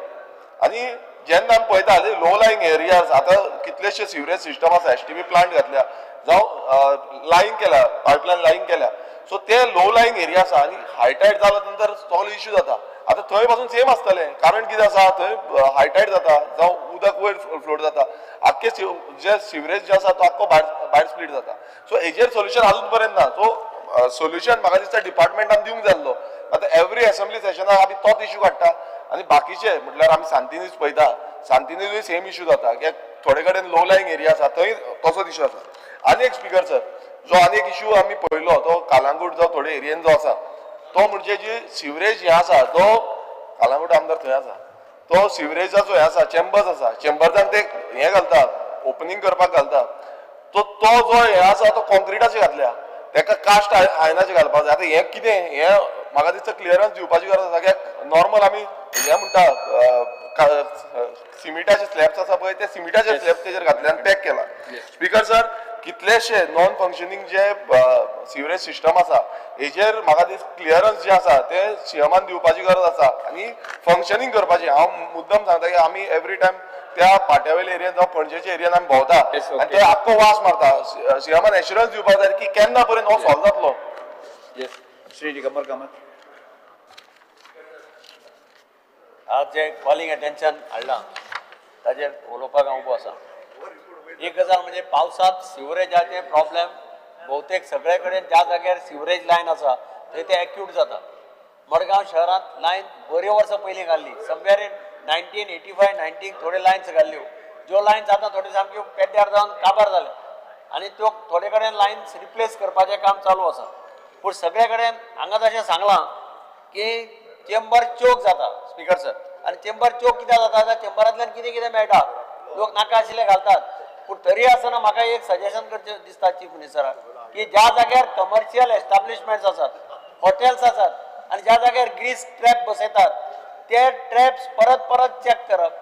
आनी जेन्ना आमी पळयता लो लाईंग एरियाज, आतां कितलेशे सिवरेज सिस्टम आसा, एसटीपी प्लांट घातल्या जावं लायन केल्या, पायपलायन लायन केल्या. सो ते लो लाईंग एरिया आसा आनी हाय टायड जाल्या नंतर सगलो इश्यू जाता. आतां थंय पासून सेम आसतलें, कारण कितें आसा, थंय हाय टायड जाता जावं उदक वयर फ्लोट जाता, आख्खे जे सिवरेज जे आसा तो आख्खो भायर भायर स्प्लीट जाता. सो हेजेर सोल्युशन अजून पर्यंत ना. सो सोल्युशन म्हाका दिसता डिपार्टमेंटान दिवंक जाय आसलो. आतां एवरी असेंब्ली सेशनाक आमी तोच इश्यू काडटा. आनी बाकीचे म्हटल्यार आमी सांतिनेज पळयता, सांतिनेजूय सेम इश्यू जाता, कित्याक थोडे कडेन लो लाईंग एरिया आसा, थंय तसोच इश्यू आसा. आनी एक स्पीकर सर, जो आनी एक इश्यू आमी पळयलो तो कालांगूट जो थोडे एरियेन जो आसा, तो म्हणजे जी सिवरेज हें आसा, तो कालांगूट आमदार थंय आसा, तो सिवरेजाचो हें आसा, चेंबर्स आसा, चेंबर्सान ते हें घालता, ओपनींग करपाक घालता. तो तो जो हें आसा तो कॉन्क्रिटाचे घातल्या, तेका कास्ट आयनाचे घालपाक जाय. आतां हें कितें हें म्हाका दिसता क्लियरन्स दिवपाची गरज आसा, कित्याक नॉर्मल आमी हें म्हणटा, सिमिटाचे स्लॅब्स आसा पळय, ते सिमिटाचे स्लॅब तेजेर घातले आनी पॅक केला. स्पीकर सर, कितलेशे नॉन फंक्शनींग जे सिवरेज सिस्टम आसा, हेजेर म्हाका दिस क्लियरन्स जे आसा ते सीएमान दिवपाची गरज आसा आनी फंक्शनींग करपाची. हांव मुद्दम सांगता की आमी एवरी टायम त्या पाट्यावेल्या एरियान जावं पणजेच्या एरियान आमी भोंवता आनी थंय आख्खो वास मारता. सीएमान एश्युरन्स दिवपाक जाय की केन्ना पर्यंत हो सॉल्व जातलो. येस, श्री दिगंबर कामत. आज जे कॉलिंग अटेन्शन हाडलां ताजेर उलोवपाक हांव उबो आसा. एक गजाल म्हणजे पावसांत सिवरेजाचे प्रॉब्लेम भोवतेक सगळे कडेन, ज्या जाग्यार सिवरेज लायन आसा थंय ते एक्यूट जाता. मडगांव शहरांत लायन बऱ्यो वर्सां पयलीं घाल्ली, somewhere in 1985 19 थोड्यो लायन्स घाल्ल्यो. ज्यो लायन्स आतां थोड्यो सामक्यो पेड्ड्यार जावन काबार जाल्या आनी त्यो थोडे कडेन लायन्स रिप्लेस करपाचें काम चालू आसा. पूण सगळे कडेन हांगा जशें सांगलां की चेंबर चोक जाता, स्पीकर सर. आनी चेंबर चोक कित्याक जाता जाल्यार चेंबरांतल्यान कितें कितें मेळटा, लोक नाका आशिल्ले घालतात. पूण तरी आसतना म्हाका एक सजेशन करचें दिसता चीफ मिनिस्टराक की ज्या जाग्यार कमर्शियल एस्टाब्लिशमेंट्स आसात, हॉटेल्स आसात आनी ज्या जाग्यार ग्रीस ट्रॅप बसयतात, ते ट्रॅप्स परत परत चॅक करप,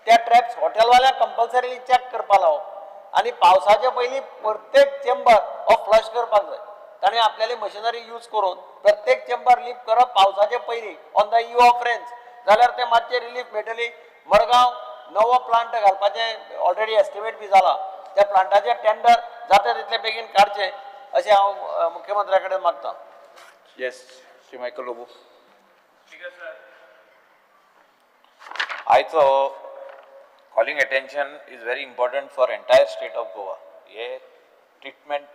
त्या ट्रॅप्स हॉटेलवाल्यांक कंपल्सरीली चॅक करपा लावप आनी पावसाच्या पयलीं प्रत्येक चेंबर हो फ्लश करपाक जाय. ताणें आपल्याली मशिनरी यूज करून प्रत्येक चेंबर लिफ्ट करप पावसाचे पयलीं on the eve of rains, जाल्यार ते मातशें रिलीफ मेळटली. मडगांव नवो प्लांट घालपाचें ऑलरेडी एस्टिमेट बी जाला, त्या प्लांटाचें टेंडर जाता तितले बेगीन काडचें अशें हांव मुख्यमंत्र्या कडेन मागतां. Yes, Shri Michael Lobo. आयचो calling attention is very important for entire state of Goa. हे ट्रिटमेंट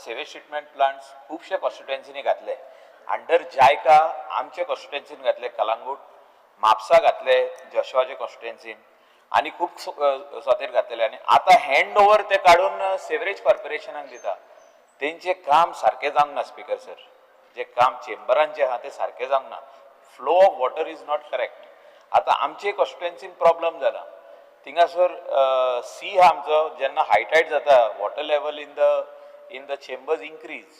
सिवेज ट्रिटमेंट प्लांट्स खुबशे कॉन्स्टिट्युएन्सीनी घातले. अंडर जायका आमचे कॉन्स्टिट्युएन्सीन घातले, कलांगूट, म्हापसा घातले, जोशुआचे कॉन्स्टिट्युएन्सीन, आनी खूब सोतेर घातलेले. आनी आतां हँड ओवर ते काडून सिवरेज कॉर्पोरेशनाक दिता. तेंचें काम सारकें जावंक ना स्पीकर सर. जे काम चेंबरांचें आहा तें सारकें जावंक ना. Flow of water is not correct. आतां आमचे कॉन्स्टिट्युएन्सीन प्रॉब्लम जाला. थिंगासर सी आहा आमचो, जेन्ना हायटायड जाता water level in the chambers increase,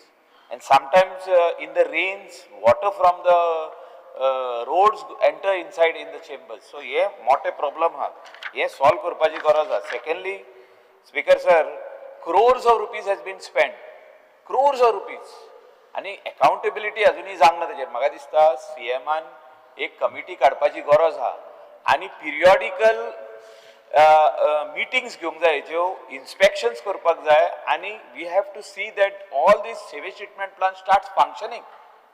and sometimes in the rains water from the roads enter inside in the chambers. So हे मोठे प्रॉब्लम आहा, हे सॉल्व करपाची गरज आहा. Secondly speaker sir, crores of rupees has been spend, crores of rupees, आनी accountability अजुनूय जावंक ना तेजेर. म्हाका दिसता सीएमान एक कमिटी काडपाची गरज आहा आनी पिरियॉडिकल मिटिंग्स घेवंक जाय, ज्यो इन्स्पेक्शन्स करपाक जाय, आनी we have to see that all these sewage treatment plant start functioning.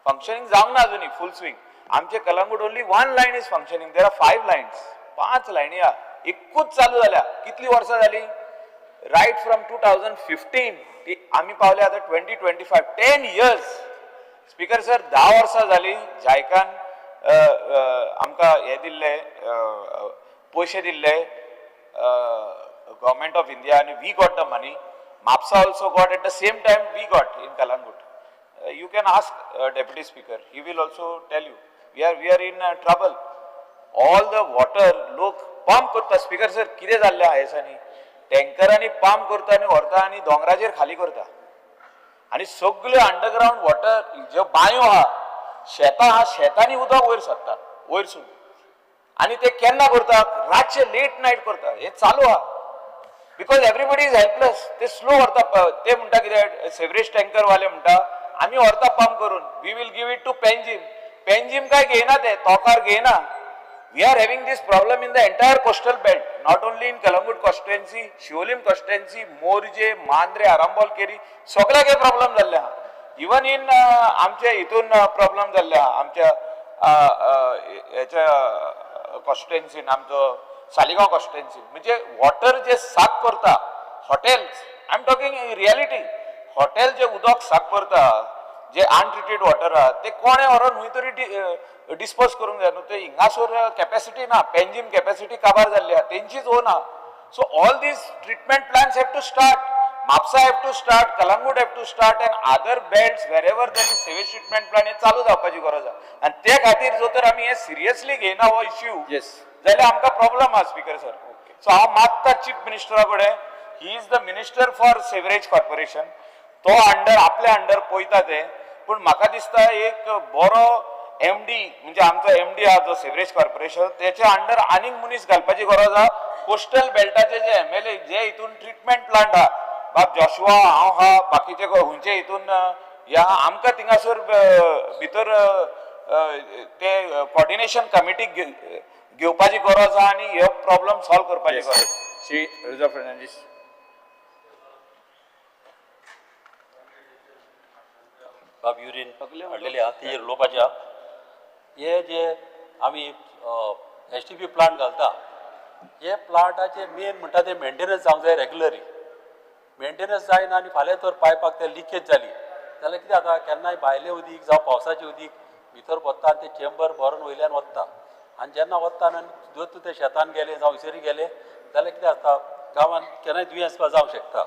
Functioning जावंक ना अजुनूय फूल स्विंग. आमचे Calangute only one line is functioning, there are 5 lines, 5 लायनी आहा, एकूच चालू जाल्या. कितली वर्सां जाली? रायट फ्रॉम 2015 ती आमी पावले आतां 2025, 10 years. Speaker sir, 10 वर्सां जाली जायकान आमकां हे दिल्ले, पयशे दिल्ले गव्हर्मेंट ऑफ इंडिया, आनी we got the money. Mapusa also got at the same time we got in Calangute. You can ask deputy speaker, he will also tell you. We are in trouble. All the water लोक pump करता. Speaker sir, कितें जाल्लें आहा ह्या दिसांनी, टँकरांनी pump करता आनी व्हरता आनी दोंगराचेर खाली करता, आनी सगळे अंडरग्रावंड वॉटर ज्यो बांयो आहा, शेतां आहा, शेतांनी उदक वयर सरता वयरसून, आनी ते केन्ना करता, रातचे लेट नायट करता. हे चालू आहा because everybody is helpless. ते स्लो व्हरता. ते म्हणटा कितें, सेवरेज टँकर वाले म्हणटा आमी व्हरता पंप करून, we will give it to Panjim. Panjim काय घेयना, ते तोकार घेयना. We are having this problem in the entire coastal belt, not only in Calangute constituency, Siolim constituency, Morjim, Mandrem, Arambol Keri, सगळ्याक हे प्रॉब्लम जाल्ले आहा. इवन इन आमचे हितून प्रॉब्लम जाल्ले आहा, आमच्या हेच्या कॉन्स्टिट्युएन्सीन, आमचो सालिगांव कॉन्स्टिट्युएन्सीन. म्हणजे वॉटर जे साक करता hotels, I am talking reality, hotel जे उदक साक करता, जे अनट्रिटेड वॉटर आहा, ते कोणें व्हरोन खंय तरी डिस्पोज करूंक जाय न्हू. ते हिंगासर कॅपॅसिटी ना, पेंजीम कॅपॅसिटी काबार जाल्ली आहा, तेंचीच ओन आहा. So all these treatment plants have to start. Mapusa have to start, Calangute have to start, and other belts wherever there is sewage treatment plant हे चालू जावपाची गरज आहा. आनी ते खातीर जर तर आमी हे सिरियसली घेयना हो इश्यू जाल्यार आमकां प्रॉब्लम आहा स्पीकर सर. सो हांव मागता चीफ मिनिस्टरा कडेन, he is the minister for sewerage corporation, तो अंडर आपल्या अंडर पळयता ते, पूण म्हाका दिसता एक बरो एमडी, म्हणजे आमचो एमडी आहा जो सिवरेज कॉर्पोरेशन, तेच्या अंडर आनीक मनीस घालपाची गरज आहा. कोस्टल बेल्टाचे जे एमएलए जे हितून ट्रिटमेंट प्लांट आहा, बाब जोशुआ हांव आहा, बाकीचे खंयचे हितून ह्या आमकां थिंगासर भितर ते कॉर्डिनेशन कमिटी घेवपाची गरज आहा आनी हो प्रॉब्लम सॉल्व करपाची गरज आहा. श्री रोजा फर्नांडीस. बाब युरीन हाडलेली आहा तेजेर उलोवपाचें आहा. हे जे आमी एसटीपी प्लांट घालता, हे प्लांटाचे मेन म्हणटा ते मेंटेनन्स जावंक जाय रेगुलरली. मेंटेनन्स जायना आनी फाल्यां तर पायपाक ते लिकेज जाली जाल्यार कितें जाता, केन्नाय भायलें उदीक जावं पावसाचें उदीक भितर वता आनी तें चेंबर भरून वयल्यान वता, आनी जेन्ना वता आनी जर तूं ते शेतान गेले जावं हयसरी गेले जाल्यार कितें आसता, गांवांत केन्नाय दुयेंस जावंक शकता.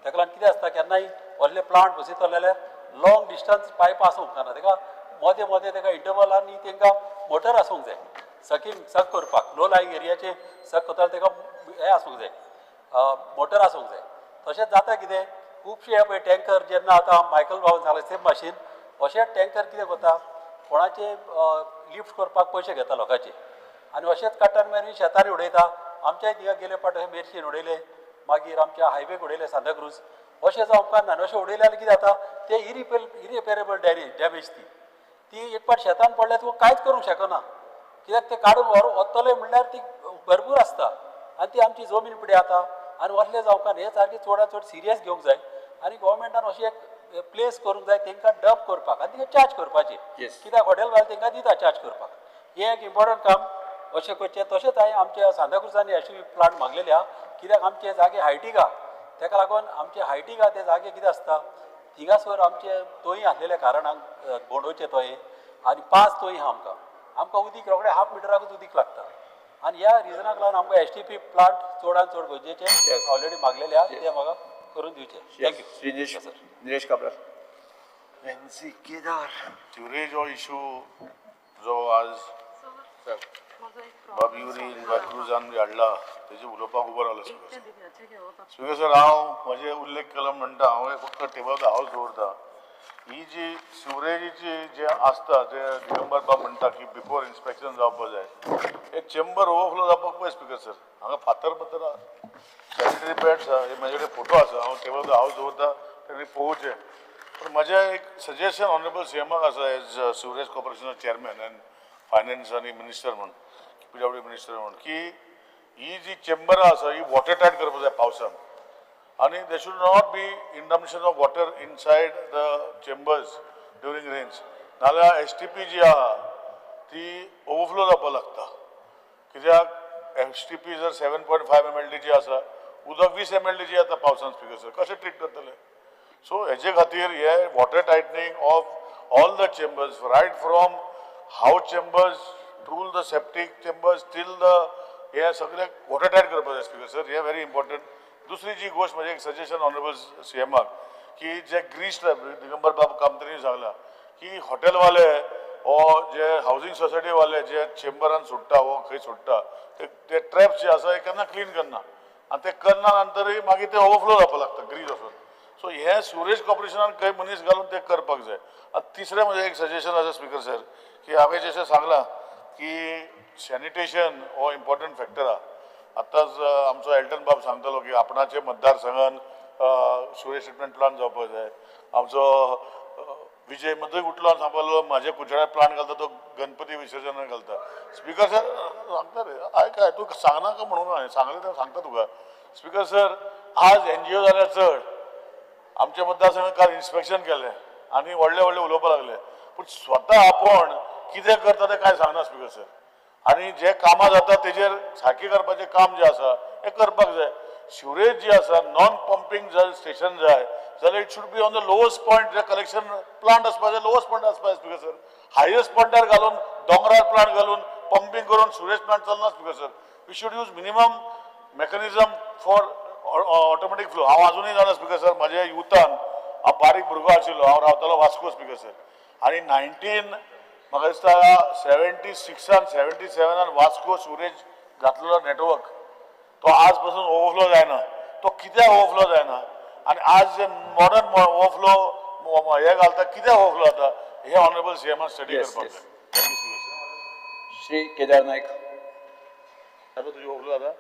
ताका लागून कितें आसता, केन्नाय व्हडले प्लांट बसयतले जाल्यार लॉंग डिस्टन्स पायप आसूंक जायना, ताका मदें मदें ताका इंटरवलांनी तांकां मोटर आसूंक जाय, सकींग सक करपाक, लो लायंग एरियाचे सक करता ताका हें आसूंक जाय, मोटर आसूंक जाय. तशेंच जाता कितें, खुबशे हे पळय टँकर जेन्ना आतां मायकल बाबून सांगलें सेम भाशेन, अशे टँकर कितें करता, कोणाचे लिफ्ट करपाक पयशे घेता लोकांचे, आनी अशेंच काडटा आनी मागीर शेतांनी उडयता. आमच्याय थिंगा गेले फावट अशें मेरशेन उडयले, मागीर आमच्या हायवेक उडयले सांताक्रूज. अशें जावंक ना. अशें उडयलें जाल्यार कितें जाता, ते इरिपेरेबल डॅमेज ती ती एक पाट शेतान पडल्यार तुका कांयच करूंक शकना, कित्याक ते काडून व्हरून वतले म्हणल्यार ती भरपूर आसता आनी ती आमची जमीन पिड्या जाता आनी वतले जावंक ना. हें सारकें चडांत चड सिरियस घेवंक जाय आनी गोवोरमेंटान अशी एक प्लेस करूंक जाय तांकां डंप करपाक आनी तांकां चार्ज करपाचें, कित्याक हॉटेल वाले तांकां दिता चार्ज करपाक. हें एक इम्पॉर्टंट काम अशें करचें. तशेंच हांवें आमच्या सांताक्रुजांनी एस टी पी प्लांट मागलेले आहा, कित्याक आमचे जागे हायटीक आहा, ताका लागून आमचे हायटीक आहा ते जागे कितें आसता थिंगासर आमचे तोंय आसलेल्या कारणान बोंडोचे तोये आनी 5 तोंय आहा आमकां, आमकां उदीक रोखडें हाफ मिटराकूच उदीक लागता आनी ह्या रिजनाक लागून आमकां एस टी पी प्लांट चडांत चड गरजेचे ऑलरेडी मागलेले आहा, ते म्हाका करून दिवचे. Thank you. Shri Nilesh Cabral. Sewerage हो इशू जो आज बाब युरी बाब क्रुजान बी हाडला तेजे उलोवपाक उबो रावलो स्पीकर सर. स्पीकर सर, हांव म्हजे उल्लेख केलो म्हणटा, हांव फक्त टेबल हांव दवरता. ही जी सिवरेजीची जे आसता ते दिगंबर बाब म्हणटा की बिफोर इन्स्पेक्शन जावपाक जाय, एक चेंबर ओवरफ्लो जावपाक पळय स्पीकर सर. हांगा फातर पत्तर आहा, सॅनिटरी पॅड्स आहा, हे म्हजे कडेन फोटो आसा, हांव टेबल हांव दवरता तेणी पळोवचें. पूण म्हजें एक सजेशन ऑनरेबल सी एमाक आसा एज सिवरेज कॉर्पोरेशनाचो चेअरमॅन अँड फायनान्स आनी मिनिस्टर म्हूण, पी डब्ल्यू मिनिस्टर म्हूण, की ही जी चेंबरां आसा ही वॉटर टायट करपाक जाय पावसान आनी there should not be interruption of water inside the chambers during rains. नाजाल्यार एस टी पी जी आहा ती ओवरफ्लो जावपाक लागता, कित्याक एस टी पी जर 7.5 एम एल डीची आसा, उदक 20 एम एल डीची येता पावसान स्पीकर सर, कशें ट्रीट करतले? सो हेजे खातीर हे water tightening of all the chambers, right from house chambers to the septic chambers till the हे सगळे वॉटर टायट करपाक जाय स्पीकर सर, हे व्हेरी इम्पॉर्टंट. दुसरी जी गोश्ट म्हजें एक सजेशन ऑनरेबल सी एमाक की जे ग्रीस दिगंबर बाब कामतीनी सांगला की हॉटेलवाले वो जे हावजींग सोसायटीवाले जे चेंबरान सोडटा वो खंय सोडटा ते ट्रॅप्स जे आसा हे केन्ना क्लीन करना आनी ते करना नंतरूय मागीर ते ओवरफ्लो जावपाक लागता ग्रीस वचून. सो हे सिवरेज कॉर्पोरेशनान खंय मनीस घालून ते करपाक जाय. आनी तिसरें म्हजें एक सजेशन आसा स्पीकर सर की हांवें जशें सांगलां की सॅनिटेशन हो इम्पॉर्टंट फॅक्टर आहा. आतांच आमचो एल्टन बाब सांगतालो की आपणाचे मतदारसंघान सिवरेज ट्रिटमेंट प्लांट जावपाक जाय. आमचो विजय मदीं उठलो आनी सांगपाक लागलो म्हाजे कुचाळ्यार प्लांट घालता तो गणपती विसर्जनाक घालता. स्पीकर सर सांगता रे, आयक तूं सांगनाका म्हणून हांवें सांगलें तर सांगता तुका. स्पीकर सर, आज एन जी ओ जाल्यार चड आमच्या मतदारसंघात काल इन्स्पेक्शन केलें आनी व्हडले व्हडले उलोवपाक लागले, पूण स्वता आपूण कितें करता तें कांय सांगना स्पीकर सर. आनी जे कामां जाता तेजेर सारकें करपाचें काम जें आसा हें करपाक जाय. सिवरेज जी आसा नॉन पंपींग जर स्टेशन जाय जाल्यार it should be on the lowest point, J collection plant आसपा जाय लोवस्ट पॉयंट आसपा जाय स्पीकर सर. हायस्ट पॉयंटार घालून दोंगरार प्लांट घालून पंपींग करून सिवरेज प्लांट चलना speaker sir. We should use minimum mechanism for automatic flow. हांव आजुनूय जाणा स्पीकर सर, म्हज्या युथान हांव बारीक भुरगो आशिल्लो, हांव रावतालो वास्को स्पीकर सर, आनी 19 म्हाका दिसता 76 77 वास्को सिवरेज घातलेलो नेटवर्क तो आज पासून ओवरफ्लो जायना. तो कित्याक ओवरफ्लो जायना आनी आज जे मॉडर्न ओवरफ्लो हे घालता कित्याक ओवरफ्लो जाता हे ऑनरेबल सी एमान स्टडी करपाक जाय. श्री केदार नायक. तुजी ओवरफ्लो जाता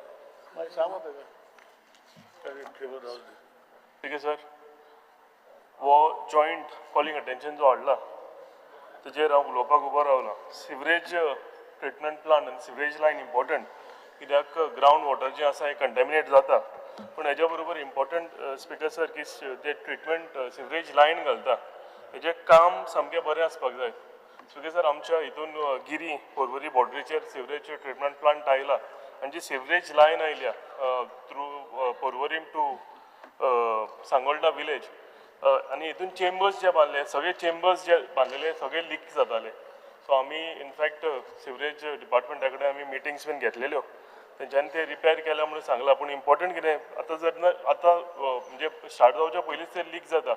मागीर सांग ताका. ठीक आहे सर, हो जॉयंट कॉलिंग अटेन्शन जो हाडला तेजेर हांव उलोवपाक उबो रावला. सिवरेज ट्रिटमेंट प्लांट आनी सिवरेज लायन इम्पॉर्टंट कित्याक ग्रावंड वॉटर जें आसा हें कंटेमिनेट जाता, पूण हेज्या बरोबर इम्पॉर्टंट स्पिकर सर की जे ट्रिटमेंट सिवरेज लायन घालता हेजें काम सामकें बरें आसपाक जाय. स्पिकर सर, आमच्या हितून Giri Porvorim बॉर्डरीचेर sewerage treatment plant आयला आनी जी सिवरेज लायन आयल्या through Porvorim to Sangolda village आनी हितून चेंबर्स जे बांदले सगळे चेंबर्स जे बांदलेले सगळे लीक जाताले. सो आमी इनफॅक्ट सिवरेज डिपार्टमेंटा कडेन आमी मिटिंग्स बीन घेतलेल्यो, तेंच्यांनी ते रिपेर केल्या म्हणून सांगलां. पूण इम्पॉर्टंट कितें आतां जर ना आतां म्हणजे स्टार्ट जावच्या पयलींच ते लीक जाता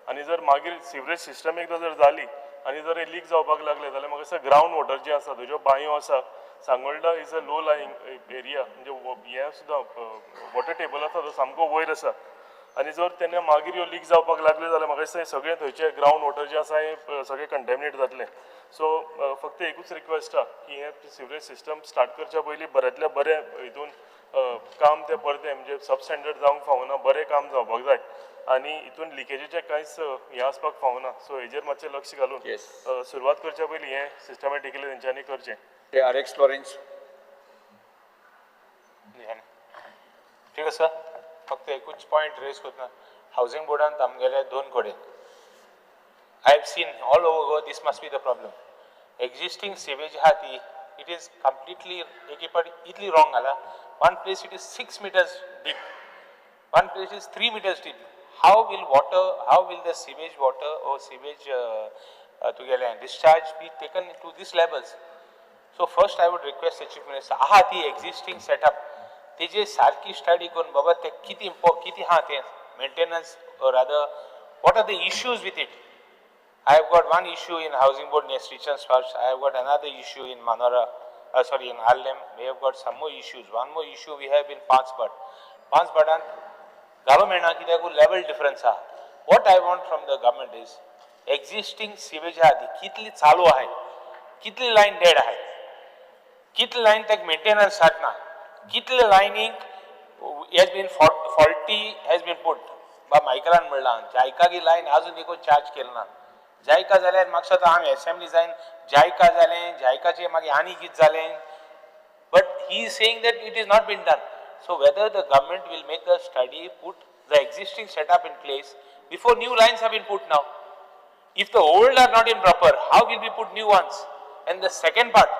आनी जर मागीर सिवरेज सिस्टम एकदां जर जाली आनी जर लीक जावपाक लागले जाल्यार म्हाका दिसता ग्रावंड वॉटर जें आसा ज्यो बांयो आसा, Sangolda is a low lying area, म्हणजे हें सुद्दां वॉटर टेबल आसा तो सामको वयर आसा आनी जर तेन्ना मागीर ह्यो लीक जावपाक लागल्यो जाल्यार म्हाका दिसता हें सगळें थंयचें ग्रावंड वॉटर जें आसा हें सगळें कंटेमिनेट जातलें. सो फक्त एकूच रिक्वेस्ट आहा की हें सिवरेज सिस्टम स्टार्ट करच्या पयलीं बऱ्यांतल्या बरें हितून काम तें परतें म्हणजे सब स्टँडर्ड जावंक फावना, बरें काम जावपाक जाय. आनी हितून लिकेजीचें कांयच हें आसपाक फावना. सो हेजेर मातशें लक्ष घालून सुरवात करच्या पयलीं हें सिस्टमॅटिकली तेंच्यांनी करचें. ते आर एक्स लॉरेन्स. ठीक आसा, फक्त एकूच पॉयंट रेज करतना हावजींग बोर्डान आमगेले दोन कडेन I have seen all over Goa this must be the problem. Existing sewage आहा ती it is completely एक पाटी इतली रॉंग घाला. One place it is 6 meters deep, one place is 3 meters deep. How will water, how will the sewage water or sewage तुगेलें discharge be taken to this levels? So first I would request the chief minister आहा ती existing setup तेजे सारकी study करून बाबा ते कितें कितें आहा तें maintenance or rather what are the issues with it. I have got one issue in housing board near Srichand Sparsh. I have got another issue in Manora, sorry, in Arlem. We have got some more issues. One more issue we have in Panchbad. Panchbadan घालूं मेळना कित्याक level difference आहा. What I want from the government is existing sewage आहा ती कितली चालू आहाय, कितली लायन डेड आहाय, कितली लायन ताका मेंटेनन्स जातना, कितले लायनीक has been faulty has been put. बा मायकलान म्हणलां जायका लायन आजून देखून चार्ज केली ना. जायका जाल्यार म्हाका दिसता आमी एसेंब्ली जायन जायका जालें, जायकाचें मागीर आनी कितें जालें. But he is saying that it is not been done. So whether the government will make a study, put the existing setup in place before new lines have been put now. If the old are not in proper, how will we put new ones? And the second part,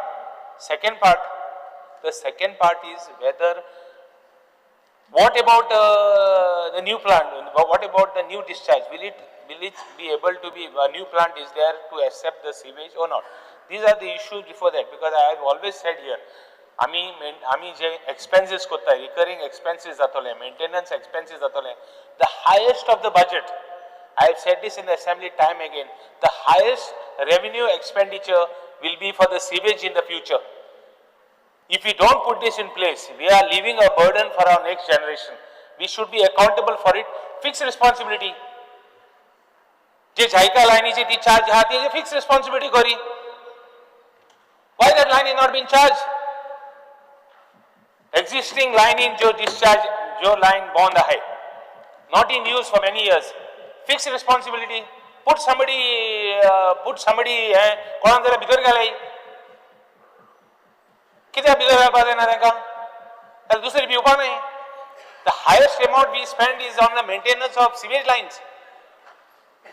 the second part is whether, what about the new plant? What about the new discharge? Will it be able to be, a new plant is there to accept the sewage or not? These are the issues before that, because I have always said here, आमी जे expenses करता, recurring expenses जातले, maintenance expenses जातले, the highest of the budget, I have said this in the assembly time again, the highest revenue expenditure will be for the sewage in the future. If we don't put this in place, we are leaving a burden for our next generation. We should be accountable for it. Fixed responsibility. जे जायका लायनीची ती charge आहा ती fixed responsibility curry. Why that line is not being charged? Existing line in जो discharge, जो line bond आहे, not in use for many years. Fixed responsibility. Put somebody, कोणाक जाल्यार भितर घालय. कित्याक भितर घालपाक जायना तांकां? जाल्यार दुसरी भिवपा न्हय. The highest amount we spend is on the maintenance of sewage lines.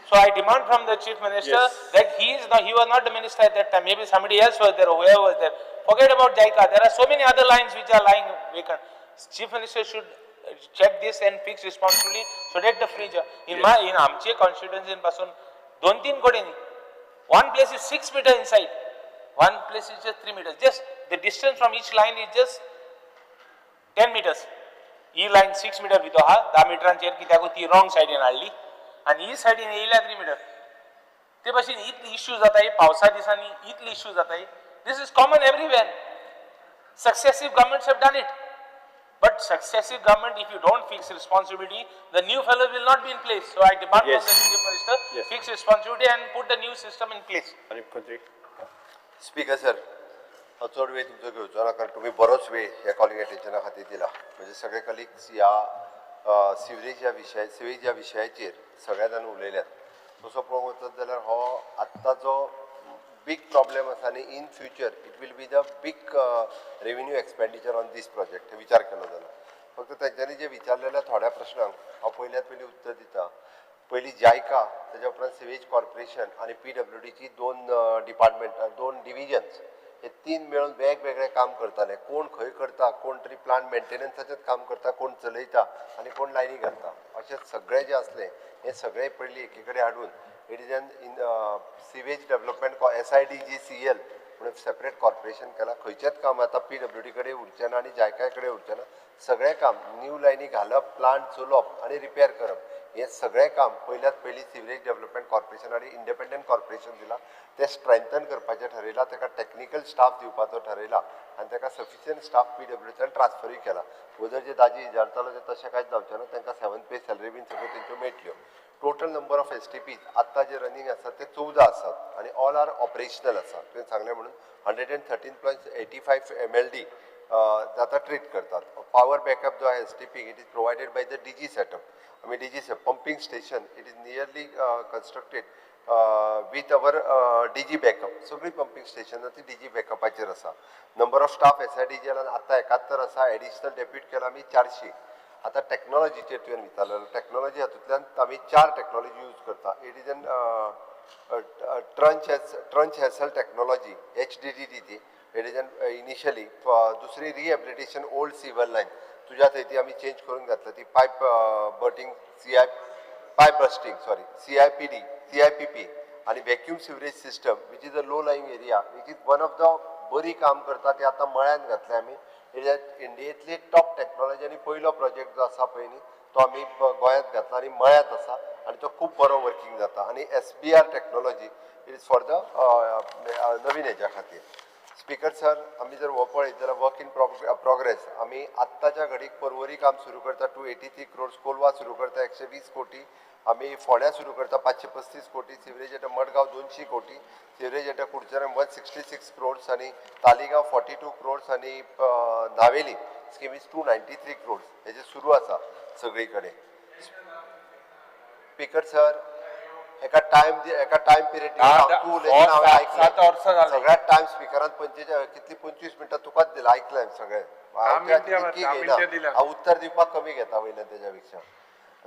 So I demand from the chief minister that he is not, he was not the minister at that time. Maybe somebody else was there or whoever was there. Forget about JICA. There are so many other lines which are lying vacant. Chief minister should check this and fix responsibility so that the fringe. In my, in आमचे constituency पासून 2-3 कडेन, one place is 6 meters inside, one place is just 3 meters. Just the distance from each line is just 10 meters. He line 6 meter भितर आहा, 10 मिटरांचेर कित्याक ती wrong सायडीन हाडली आनी ही सायडीन येयल्या 3 मिटर. ते भाशेन इतली इश्यू जाताय पावसा दिसांनी, इतली इश्यू जाताय. This is common everywhere. Successive governments have done it. But successive government, if you don't fix responsibility, the new fellows will not be in place. So I demand from the chief minister, fix responsibility and put the new system in place. Speaker sir, हांव चड वेळ तुमचो घेवचो ना, कारण तुमी बरोच वेळ ह्या कॉलिंग अटेन्शना खातीर दिला. म्हणजे सगळे कलिग्स ह्या सिवरेज ह्या विशया, सिवेज ह्या विशयाचेर सगळ्या जाण उलयल्यात. तसो पळोवंक वचत जाल्यार हो आत्ताचो बीग प्रॉब्लेम आसा आनी in future it will be the big revenue expenditure on this project हे विचार केलो जाल्यार. फक्त तेंच्यांनी जे विचारलेल्या थोड्या प्रश्नांक हांव पयल्यात पयलीं उत्तर दिता. पयलीं जायका, तेज्या उपरांत सिवेज कॉर्पोरेशन आनी PWDची 2 डिपार्टमेंट, 2 डिविजन्स, हे 3 मेळून वेगवेगळे काम करताले. कोण खंय करता, कोण तरी प्लांट मेंटेनन्साचेच काम करता, कोण चलयता आनी कोण लायनी घालता, अशें सगळें जें आसलें हें सगळें पयलीं एकी कडेन हाडून it is an in sewage development SIDGCL म्हणून सेपरेट कॉर्पोरेशन केलां. खंयचेंच काम आतां PWD कडेन उरचें ना आनी जायका कडेन उरचें ना. सगळें काम न्यू लायनी घालप, प्लांट चलोवप आनी रिपेर करप हें सगळें काम पयल्यात पयलीं सिवरेज डेव्हलपमेंट कॉर्पोरेशन आनी इंडिपेंडंट कॉर्पोरेशन दिलां. तें स्ट्रेंथन करपाचें ठरयलां, ताका टॅक्निकल स्टाफ दिवपाचो ठरयला आनी ताका सफिशियंट स्टाफ PWDच्यान ट्रान्सफरूय केला. वजर जे दाजी विचारतालो ते तशें कांयच जावचें ना, तांकां 7th पे सॅलरी बीन सगळ्यो तेंच्यो मेळटल्यो. टोटल नंबर ऑफ STPs आत्तां जे रनींग आसात ते 14 आसात आनी ऑल are operational आसा. तुवें सांगलें म्हणून 113.85 MLD आतां ट्रीट करतात. पावर बॅकअप जो आहा STP it is provided by the DG setup. आमी DG pumping station it is nearly constructed with our DG backup. सगळीं पंपींग स्टेशनां ती डीजी बॅकअपाचेर आसा. Number of staff एसआयडीजीएलान आतां 71 आसा. एडिशनल डेप्यूट केला आमी 400. आतां टॅक्नोलॉजीचेर तुवें विचारलेलो, टॅक्नोलॉजी हातूंतल्यान आमी 4 टॅक्नोलॉजी यूज करता. It is an trench HASL technology, HDDT ती it is an initially. दुसरी रिहेबिलिटेशन ओल्ड सिवर लायन तुज्या थंय ती आमी चेंज करून घातल्या ती pipe bursting CI pipe bursting sorry CIPD CIPP आनी vacuum sewerage system which is a low lying area which is one of the बरी काम करता. ती आतां मळ्यान घातल्या आमी. It is इंडियेंतली टॉप टॅक्नोलॉजी आनी पयलो प्रोजेक्ट जो आसा पळय न्ही तो आमी गोंयांत घातला आनी मळ्यांत आसा आनी तो खूब बरो वर्कींग जाता. आनी SBR technology it is for the नवीन हेज्या खातीर. स्पीकर सर, आमी जर हो पळयत जाल्यार वर्क इन प्रोग्रेस आमी आत्ताच्या घडीक पर्वरी काम सुरू करता 283 क्रोर्स, कोलवा सुरू करता 120 कोटी, आमी फोंड्या सुरू करता 535 कोटी, सिवरेज एट मडगांव 200 कोटी, सिवरेज एट कुडचडें 166 क्रोर्स आनी तालिगांव 42 क्रोर्स आनी नावेली स्कीम is 293 crores. हेजे सुरू आसा सगळी कडेन. स्पीकर सर, एका टायम एका टायम पिरियड तूं उलयतना हांवें आयकलें सगळ्यात टायम स्पिकरान 25 कितली 25 मिनटां तुकाच दिला, आयकलें सगळें. हांव उत्तर दिवपाक कमी घेता वयल्यान तेज्या पेक्षा.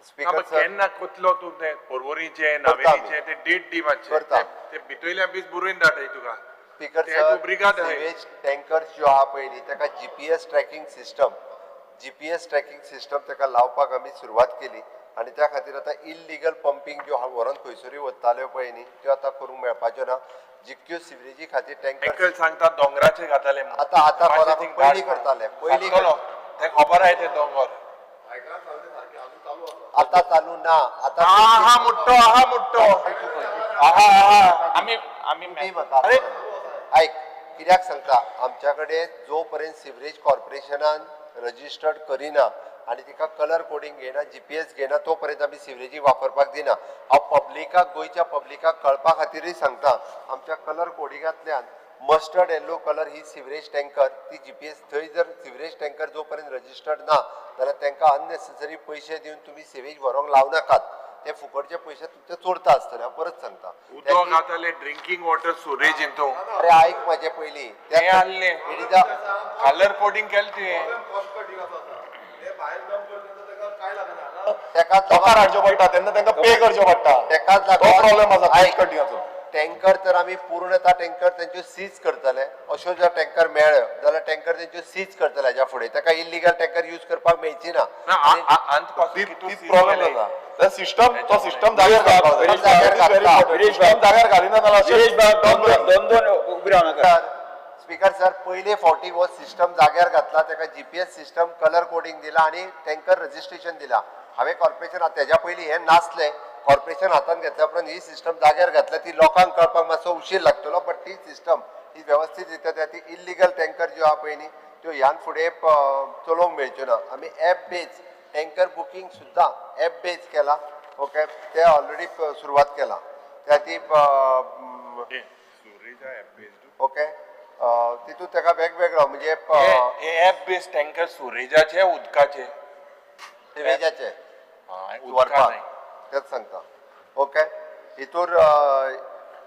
स्पीकर सर केन्ना कोतलो तूं तें पर्वरीचें नावेलीचें तें डेट दी मातशें, ते भितयल्या बीस बरोवन धाडय तुका. स्पीकर सर, सिवेज टँकर्स ज्यो आहा पळय न्ही तेका GPS tracking system, GPS tracking system तेका लावपाक आमी सुरवात केली आनी त्या खातीर आतां इल्लिगल पंपींग ज्यो व्हरोन खंयसरूय वताल्यो पळय न्ही त्यो आतां करूंक मेळपाच्यो ना. जितक्यो सिवरेजी खातीर टँकर सांगता दोंगराचे घाताले आतां आतां पयलीं करताले, पयलीं ते खबर आहा ते दोंगर आतां चालू ना. आतां आहा मुट्टो, आहा मुट्टो, आहा आहा आमी आमी अरे आयक कित्याक सांगता, आमच्या कडेन जो पर्यंत सिवरेज कॉर्पोरेशनान रजिस्टर्ड करिना आनी तिका कलर कोडींग घेयना, जीपीएस घेयना, तो पर्यंत आमी सिवरेजी वापरपाक दिना. हांव पब्लिकाक, गोंयच्या पब्लिकाक कळपा खातीरय सांगता, आमच्या कलर कोडिंगांतल्यान मस्टर्ड येल्लो कलर ही सिवरेज टँकर ती जीपीएस थंय जर सिवरेज टँकर जो पर्यंत रजिस्टर्ड ना जाल्यार तांकां अननेसेसरी पयशे दिवन तुमी सिवेज व्हरोंक लावं नाकात. ते फुकटचे पयशे तुमचे चोरता आसतले. हांव परत सांगता, उदक घाताले ड्रिंकींग वॉटर सुरेज हितून. अरे आयक म्हाजें पयलीं, तें आहलें कलर कोडींग केलें तुवें. तेकाच लोकांक हाडचें पडटा तेन्ना तांकां पे करचें पडटा, तेकाच तो प्रॉब्लेम आसा. आयक, टँकर तर आमी पूर्णता टँकर तेंच्यो सीज करतले. अश्यो जर टँकर मेळ्ळ्यो जाल्यार टँकर तेंच्यो सीज करतले हेज्या फुडें. ताका इल्लिगल टँकर यूज करपाक मेळची ना. प्रॉब्लेम जाता सिस्टम, तो सिस्टम जाग्यार जाग्यार घालिना जाल्यार दोन दोन उबी रावनाका. स्पीकर सर, पयले फावटी हो सिस्टम जाग्यार घातला, ताका जीपीएस सिस्टम कलर कोडींग दिला आनी टँकर रजिस्ट्रेशन दिला. हांवें कॉर्पोरेशन तेज्या पयलीं हें नासलें, कॉर्पोरेशन हातान घेतल्या उपरांत ही सिस्टम जाग्यार घातल्या. ती लोकांक कळपाक मातसो उशीर लागतलो, बट ती सिस्टम ही वेवस्थीत रित्या त्या ती इल्लिगल टँकर ज्यो आहा पळय न्ही त्यो ह्यान फुडें चलोवंक मेळच्यो ना. आमी एप बेज टँकर बुकींग सुद्दां एप बेज केला. ओके, ते ऑलरेडी सुरवात केला त्या ती. ओके, तितून ताका वेगवेगळो म्हणजे एप बेज टँकर सुरेजाचे उदकाचे सिवेजाचे व्हरपाक तेच सांगता. ओके, हितूर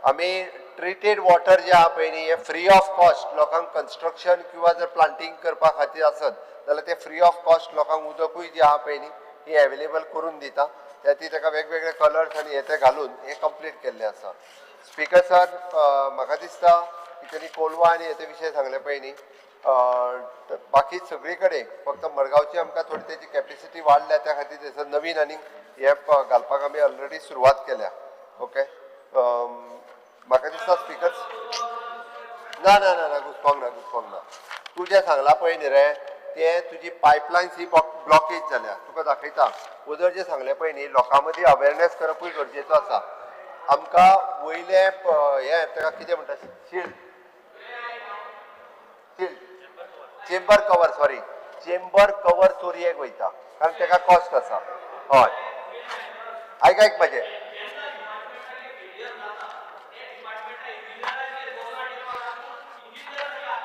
आमी ट्रिटेड वॉटर जे आहा पळय न्ही हे फ्री ऑफ कॉस्ट लोकांक कन्स्ट्रक्शन किंवा जर प्लांटींग करपा खातीर आसत जाल्यार ते फ्री ऑफ कॉस्ट लोकांक उदकूय जे आहा पळय न्ही ही एवेलेबल करून दिता. त्या ती ताका वेगवेगळे कलर्स आनी हे ते घालून हे कंप्लीट केल्लें आसा. स्पीकर सर, म्हाका दिसता की तेणी कोलवा आनी हे ते विशय सांगले पळय न्ही, बाकी सगळी कडेन फक्त मडगांवची आमकां थोडी तेजी कॅपेसिटी वाडल्या, त्या खातीर थंयसर नवीन आनी हे घालपाक आमी ऑलरेडी सुरवात केल्या. ओके, म्हाका दिसता स्पीकर ना ना ना ना घुसपोंक ना, घुसपोंक ना. तूं जें सांगलां पळय न्ही रे ते तुजी पायपलायन्स ही ब्लॉकेज जाल्या, तुका दाखयता. उदर जें सांगलें पळय न्ही, लोकां मदीं अवेरनेस करपूय गरजेचो आसा. आमकां वयलें हें ताका कितें म्हणटा, shield shield chamber cover, sorry chamber cover चोरयेक वयता कारण ताका कॉस्ट आसा. हय, आयक आयक म्हाजें.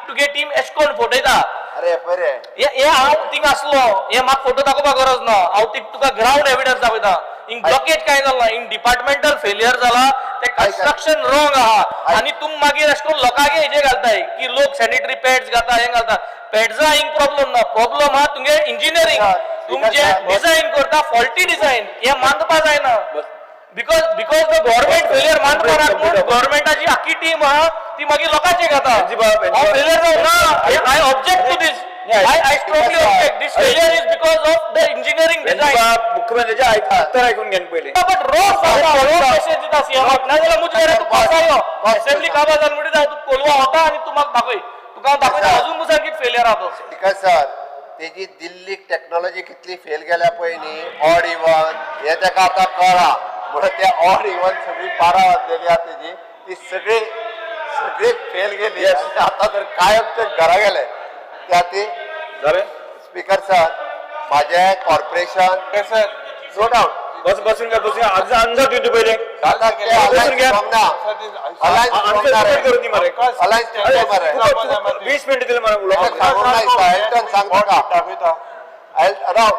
तुगे टीम एशकोन फटयता. अरे पळय रे. हे हांव थिंग आसलो, हे म्हाका फोटो दाखोवपाक गरज ना. हांव ती तुका ग्रावंड एविडन्स दाखयता. हिंग ब्लॉकेज काय जाला, हिंग डिपार्टमेंटल फेलियर जाला, ते कन्स्ट्रक्शन रॉंग आहा. आनी तुम मागीर अशें करून लोकांक हेजे घालताय की लोक सॅनिटरी पॅड्स घालता, हें घालता. पॅड्सा हिंग प्रॉब्लम ना, प्रॉब्लम आहा तुमगे इंजिनियरींग. तुम जे डिझायन करता फॉल्टी डिझायन, हे मानपा जायना. Because the government failure मानपा नाका म्हूण गव्हर्मेंटाची आख्खी टीम आहा ती मागीर लोकांचे घेता. हांव फेलियर जावं ना, I object to this. I strongly object. This failure is because of the engineering design. मुख्यमंत्र्याचे उत्तर ऐकून घे पयलीं. बट रोज जाता, रोज मेसेज दिता सीएमाक. नाजाल्यार मुजरे रे तूं पासाय यो, असेंब्ली काबार जाल म्हणटा तूं कोलवा वता आनी तूं म्हाका दाखय. तुका हांव दाखयता अजून मुखार कितें फेलियर आहा तो. स्पीकर सर, तेजी दिल्लीक टॅक्नॉलॉजी कितली फेल गेल्या पळय न्ही, ऑड इवन हे ताका आतां कळ्ळां. म्हणून ते ऑड इवन सगळी 12 वाजलेली आहा तेजी, ती सगळी सगळी फेल गेली. आतां तर कायमचे घरा गेले त्या ती. जालें. स्पीकर सर, माझे कॉर्पोरेशन सर, नो डाऊट. बस, बसून घ्या, बसून घ्या. आन्सर दिवन तूं पयलें. बसून घ्या. अलायन्स आन्सर करून दी मरे. अलायन्स मरे. 20 मिनटां दिले मरे उलोवपाक. सांगूंक ना दिसता. एल्टन सांग तुका. दाखयता. राव,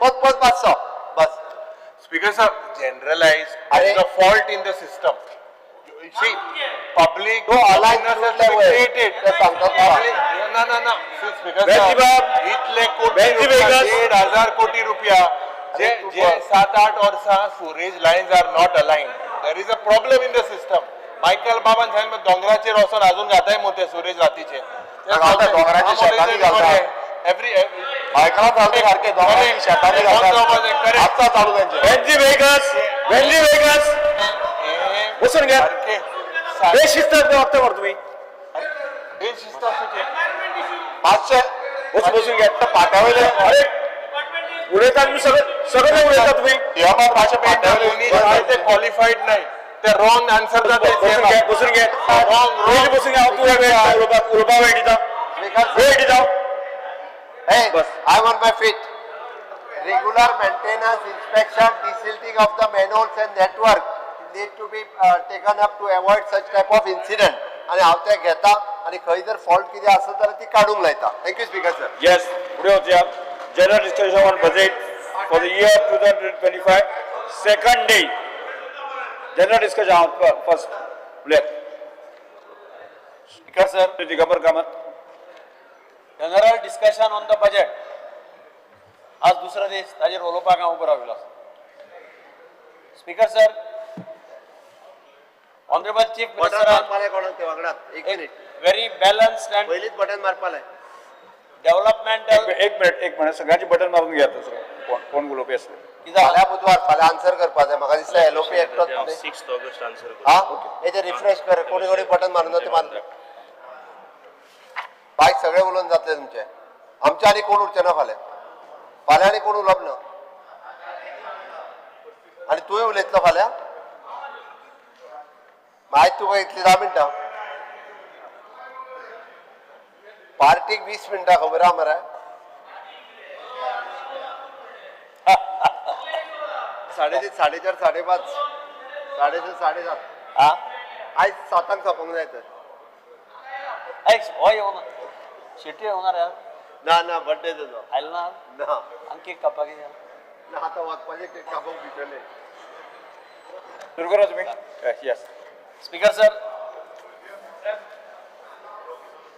पत पत मातसो बस. Speaker sir, generalize, there is a fault in the system. See, public तो alliance awareness has to be वयर. created. ते सांगतात तुका. Public, ना ना ना. See, Speaker sir, वेलजीबाब, इतले कोटी वेलजी रुपया, वेगस. 1,500 कोटी रुपया जे तू जे 7-8 वर्सां sewerage lines are not aligned. There is a problem in the system. Michael बाबान सांगलें, दोंगराचेर वचोन अजून घाताय मु ते सुरेज रातीचे. घालता, दोंगराच्या शेतांनी घालता. एवरी मायकला चालते सारखे दोंगराच्या शेतांनी घालतात. आत्ता चालू त्यांचे. वेलजी वेगस, वेलजी वेगस, बसून घ्या. बेशिस्त वागता मरे तुमी. बेशिस्त आसूचे. पाचशे बस, बसून घ्या. पाट्यावयले. अरे उलयता तुमी, सगळे सगळे उलयता तुमी. पाचशे कोणी पाट्यावयले. ते क्वालिफाईड नाही, ते रॉंग आन्सर जाते. बसून घ्या, बसून घ्या. रॉंग. पयलीं बसून घ्या. हांव तुका वेळ दिता उलोवपाक, उलोवपाक वेळ दिता, वेळ दिता. Hey, Bas. I'm on my feet. Regular maintenance, inspection, desilting of the manholes and network need to be taken up to avoid such type of incident. आणि हांव ते घेता आणि खंय जर फॉल्ट कितें आसत जाल्यार ती काडूंक लायता. Thank you speaker sir. Yes, फुडें वचया. General discussion on budget for the year 2025, second day. General discussion first उलयात. Speaker sir, Digambar Kamat. General discussion on the budget आज दुसरो दीस, ताजेर उलोवपाक हांव उबो राविल्लो आसा. Speaker sir, honourable chief button मिनिस्टरान मारपाले कोणाक ते वांगडात एक एक मिनिट. व्हेरी बॅलन्स्ड अँड पयलींच बटन मारपाले. डेव्हलपमेंटल एक मिनिट, एक मिनिट. सगळ्यांचे बटन मारून घ्या दुसरं कोण कोण उलोवपी आसले. फाल्यां बुधवार, फाल्यां आन्सर करपा जाय. म्हाका दिसता एलओपी एकटोच न्ही. 6 ऑगस्ट आन्सर. हा, हेजे रिफ्रेश कर. कोणी कोणी बटन मारून ते मारता. बायक सगळे उलोवन जातले तुमचे. आमचे आनी कोण उरचे ना फाल्यां. फाल्यां आनी कोण उलोवप ना. आनी तूंय उलयतलो फाल्यां. मागीर तुका इतली 10 मिनटां, पार्टीक 20 मिनटां, खबर आहा मरे. 3:30, 4:30, 5:30, 6:30, 7:30. हा. आयज 7 सोंपोंक जाय तर. ऐक, हो येवना, शेटी येवना रे. ना ना, बड्डे तुजो. आयलो ना. ना. आनी केक कापपाक कितें? ना, आतां वचपाचें केक कापूंक भितरले. सुरू करा तुमी. Yes. Speaker sir,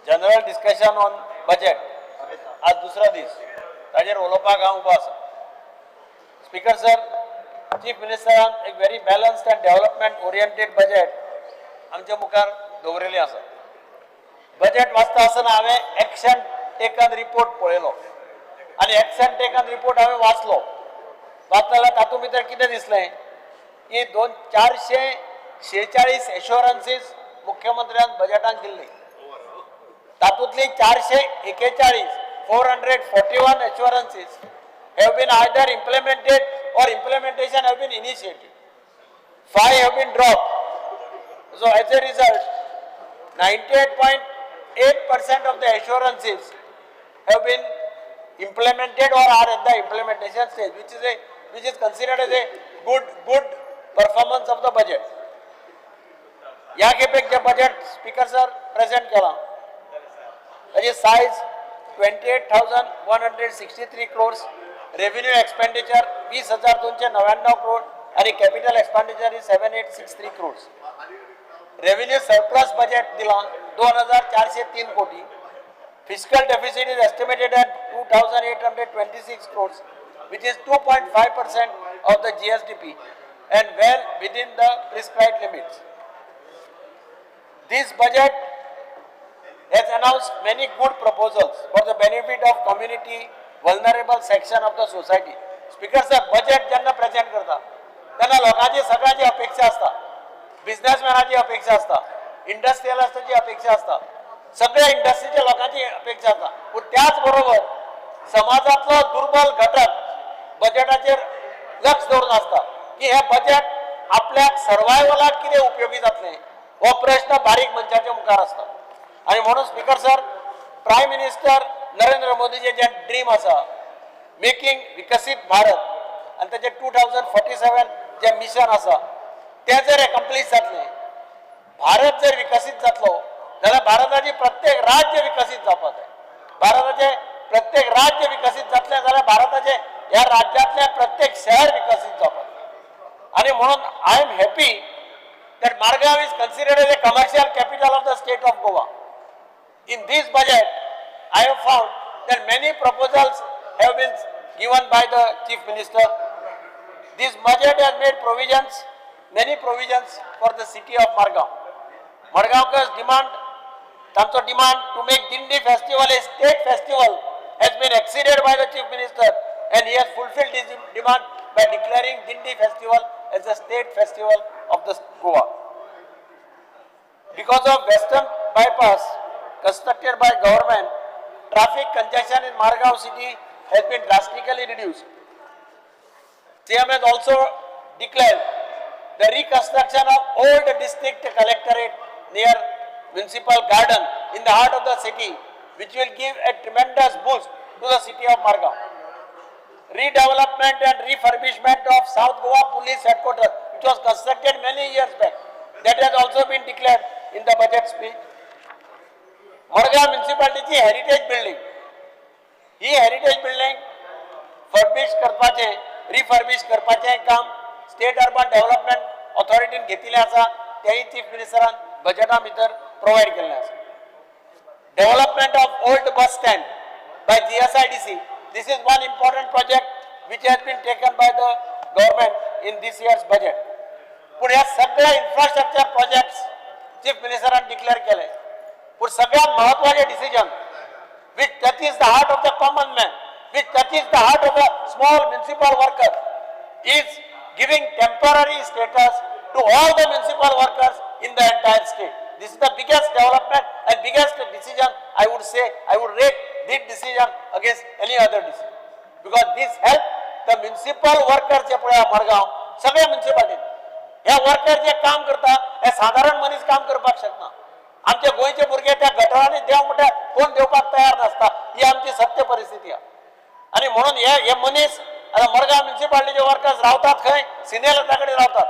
general discussion on budget आज दुसरो दीस, ताजेर उलोवपाक हांव उबो आसा. स्पीकर सर, चीफ मिनिस्टरान एक very balanced and development oriented budget आमच्या मुखार दवरिल्लें आसा. बजेट वाचता आसतना हांवें एक्शन टेकन रिपोर्ट पळयलो आनी एक्शन टेकन रिपोर्ट हांवें वाचलो. वाचलो जाल्यार तातूंत भितर कितें दिसलें की 446 एश्योरन्सीस मुख्यमंत्र्यान बजेटान दिल्ली. तातूंतली 441, 441 assurances have been either implemented or implementation have been initiated. 5 have been dropped. So as a result, 98.8% of the assurances have been implemented or are at the implementation stage, which is considered as a good performance of the budget. ह्या खेपेक जे budget speaker sir present केलां ताची size 28,163 crores, revenue expenditure 20,299 crore आणि capital expenditure is 7,863 crores. Revenue surplus budget दिला 2,403 कोटी. Fiscal deficit is estimated at 2,826 crores, which is 2.5% of the GSDP and well within the prescribed limits. This budget has announced many good proposals for the benefit of community, vulnerable section of the society. Speaker sir, budget जेन्ना present करता तेन्ना लोकांची सगळ्यांची अपेक्षा आसता, बिझनेसमॅनाची अपेक्षा आसता, इंडस्ट्रियलिस्टाची अपेक्षा आसता, सगळ्या इंडस्ट्रीच्या लोकांची अपेक्षा आसता. पूण त्याच बरोबर समाजातलो दुर्बल घटक बजेटाचेर लक्ष दवरून आसता की हे बजेट आपल्याक सर्वायवलाक कितें उपयोगी जातलें हो प्रश्न बारीक मनशाच्या मुखार आसता. आनी म्हणून speaker sir, prime minister Narendra मोदीचे जे ड्रीम आसा, मेकिंग विकसीत भारत, आनी ताचे 2047 जे मिशन आसा तें जर एकम्प्लीश जातलें, भारत जर विकसीत जातलो जाल्यार भारताची प्रत्येक राज्य विकसीत जावपाक जाय. भारताचे प्रत्येक राज्य विकसीत जातलें जाल्यार भारताचे ह्या राज्यांतलें प्रत्येक शहर विकसीत जावपाक जाय. आनी म्हणून I am happy that Margao is considered as a commercial capital of the state of Goa. In this budget, I have found that many proposals have been given by the Chief Minister. This budget has made provisions, many provisions for the city of Margao. Margaonkars demand, तांचो demand to make Dindi festival a state festival has been acceded by the Chief Minister, and he has fulfilled his demand by declaring Dindi festival as a state festival of the Goa. Because of Western bypass constructed by government, traffic congestion in Margao city has been drastically reduced. CM has also declared the reconstruction of old district collectorate near municipal garden in the heart of the city, which will give a tremendous boost to the city of Margao. Redevelopment and refurbishment of South Goa Police Headquarters, which was constructed many years back, that has also been declared in the budget speech. Madgaon म्युन्सिपाल्टीची heritage building, ही heritage building furbish करपाचें, refurbish करपाचें काम state urban development ऑथॉरिटीन घेतिल्लें आसा. तेंय chief मिनिस्टरान बजेटा भितर provide केल्लें आसा. Development of old bus stand by GSIDC. This is one important project which has been taken by the government in this year's budget. पूण ह्या सगळ्या इन्फ्रास्ट्रक्चर प्रोजेक्ट्स चीफ मिनिस्टरान डिक्लेअर केले, पूण सगळ्यात महत्वाचे decision which touches the heart of the common man, which touches the heart of a small municipal worker, is giving temporary status to all the municipal workers in the entire state. This is the biggest development and biggest decision, I would say. I would rate this decision against any other decision. Because this help the municipal workers जे पळय मडगांव सगळे municipality हे worker जे काम करता, हे सादारण मनीस काम करपाक शकना. आमचे गोंयचे भुरगे त्या गटरांनी देव म्हणल्यार कोण देवपाक तयार नासता. ही आमची सत्य परिस्थिती आहा. आनी म्हणून हे हे मनीस आतां मडगांव म्युन्सिपालिटीचे वर्कर्स रावतात खंय? सिनेलता कडेन रावतात.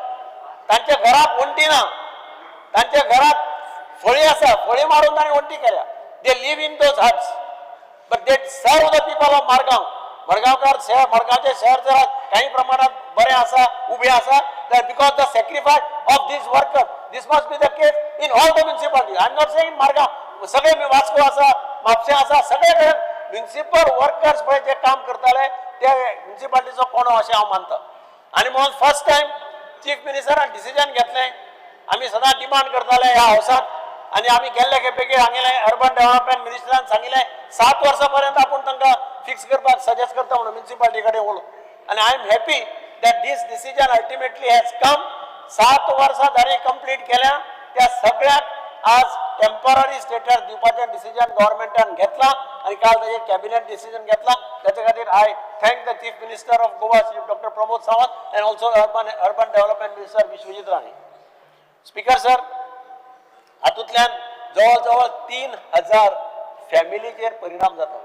तांच्या घराक वण्टी ना, तांच्या घरात फळी आसा, फळी मारून तांणी वण्टी केल्या. They live in those huts, but they serve the people of Margao. मडगांवकार शहर, मडगांवचे शहर जर काही प्रमाणात बरें आसा, उबें आसा, तर because the sacrifice of this worker. This must be the case in all the municipality. I am not saying Margao, सगळे वास्को आसा, म्हापशें आसा, सगळे कडेन म्युन्सिपल वर्कर्स पळय जे काम करताले ते म्युन्सिपालिटीचो कोणो अशें हांव मानता. आनी म्हणून फर्स्ट टायम चीफ मिनिस्टरान डिसिजन घेतलें. आमी सदां डिमांड करताले ह्या हावसांत आनी आमी गेल्ले खेपेक हांगेले अर्बन डेव्हलपमेंट मिनिस्टरान सांगिल्लें, 7 वर्सां पर्यंत आपूण तांकां फिक्स करपाक सजेस्ट करता म्हणून म्युन्सिपालिटी कडेन उलोवन. आनी I am happy that this decision ultimately has come. 7 वर्सां जाणी कंप्लीट केल्या त्या सगळ्यांक आज टेम्पररी स्टेटस दिवपाचें डिसिजन गव्हर्मेंटान घेतलां आनी काल ताजेर कॅबिनेट डिसिजन घेतलां. ताचे खातीर I thank the Chief Minister of Goa, Shri Doctor Pramod Sawant, and also Urban Development Minister Vishwajit Rane. Speaker sir, हातूंतल्यान जवळ जवळ 3000 फॅमिलीचेर परिणाम जाता.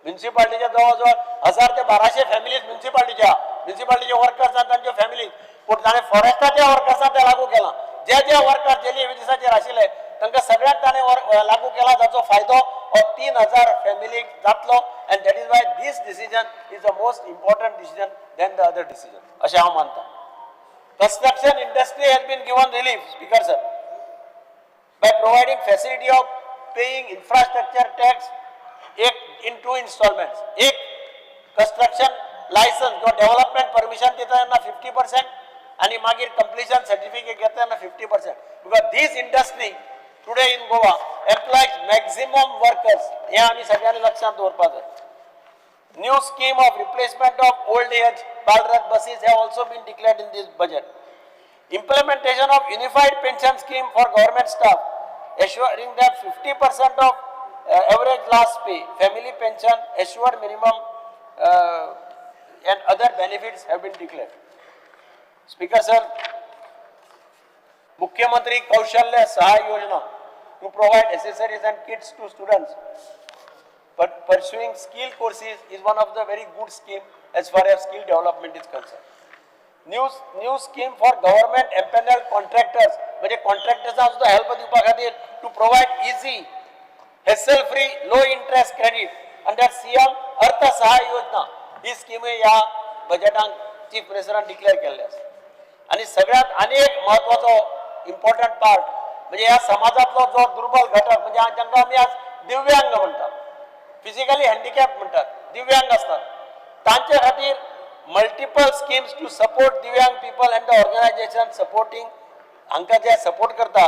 म्युन्सिपाल्टीच्या जवळ जवळ 1000 ते 1200 फॅमिलीज म्युन्सिपाल्टीच्या, म्युन्सिपाल्टीचे वर्कर्स आनी तांच्यो फॅमिलीज. पूण ताणें फॉरेस्टाच्या वर्कर्सांक ते लागू केलां. जे जे वर्कर जेली विदिसाचेर आशिल्ले तांकां सगळ्यांक ताणें लागू केला, जाचो फायदो हो 3,000 फॅमिलीक जातलो and that is why this decision is the most important decision than the other decision अशें हांव मानता. Construction industry has been given relief, speaker sir, by providing facility of paying infrastructure tax एक in 2 installments. एक construction license किंवा development permission दिता तेन्ना 50% आनी मागीर completion certificate घेता तेन्ना 50%. Because this industry today in Goa employs maximum workers. हें आमी सगळ्यांनी लक्षांत दवरपाक जाय. New scheme of replacement of old age Balrath buses have also been declared in this budget. Implementation of unified pension scheme for government staff, assuring that 50% of average last pay, family pension, assured minimum and other benefits have been declared. Speaker sir, Mukhyamantri Kaushalya Sahay Yojana to provide accessories and kits to students. But pursuing skill courses is one of the very good scheme as far as skill development is concerned. New scheme for government empaneled contractors, म्हणजे contractors सुद्धा help दिवपा खातीर to provide easy, hassle free, low interest credit under CM Arth Sahay Yojana. He scheme ह्या बजेटाक chief मिनिस्टरान declare केल्ली आसा. आनी सगळ्यांत आनी एक म्हत्वाचो इम्पॉर्टंट पार्ट म्हणजे ह्या समाजांतलो जो दुर्बल घटक म्हणजे जांकां आमी आज दिव्यांग म्हणटात, फिजिकली हँडिकॅप म्हणटात, दिव्यांग आसतात, तांचे खातीर multiple schemes to support Divyang people and the organization supporting हांकां जे सपोर्ट करता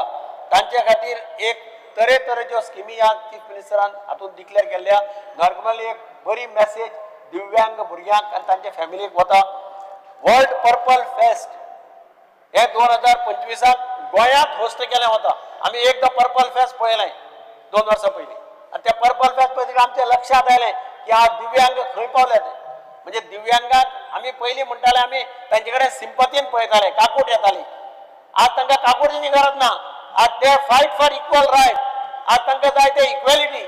तांचे खातीर एक तरेतरेच्यो स्किमी ह्या चीफ मिनिस्टरान हातूंत डिक्लेअर केल्ल्या. नॉर्मली एक बरी मॅसेज दिव्यांग भुरग्यांक आनी तांच्या फॅमिलीक वता. वर्ल्ड पर्पल फेस्ट हे 2025 गोंयांत होस्ट केलें वता. आमी एकदां पर्पल फेस्ट पळयलें 2 वर्सां पयलीं आनी त्या पर्पल फेस्ट पळयतकीर आमच्या लक्षांत आयलें की आज दिव्यांग खंय पावले ते. म्हणजे दिव्यांगाक आमी पयलीं म्हणटाले आमी तांचे कडेन सिंपतीन पळयताले, काकूट येताली. आज तांकां काकुटीची गरज ना. आज ते फायट फॉर इक्वल रायट. आज तांकां जाय ते इक्वेलिटी.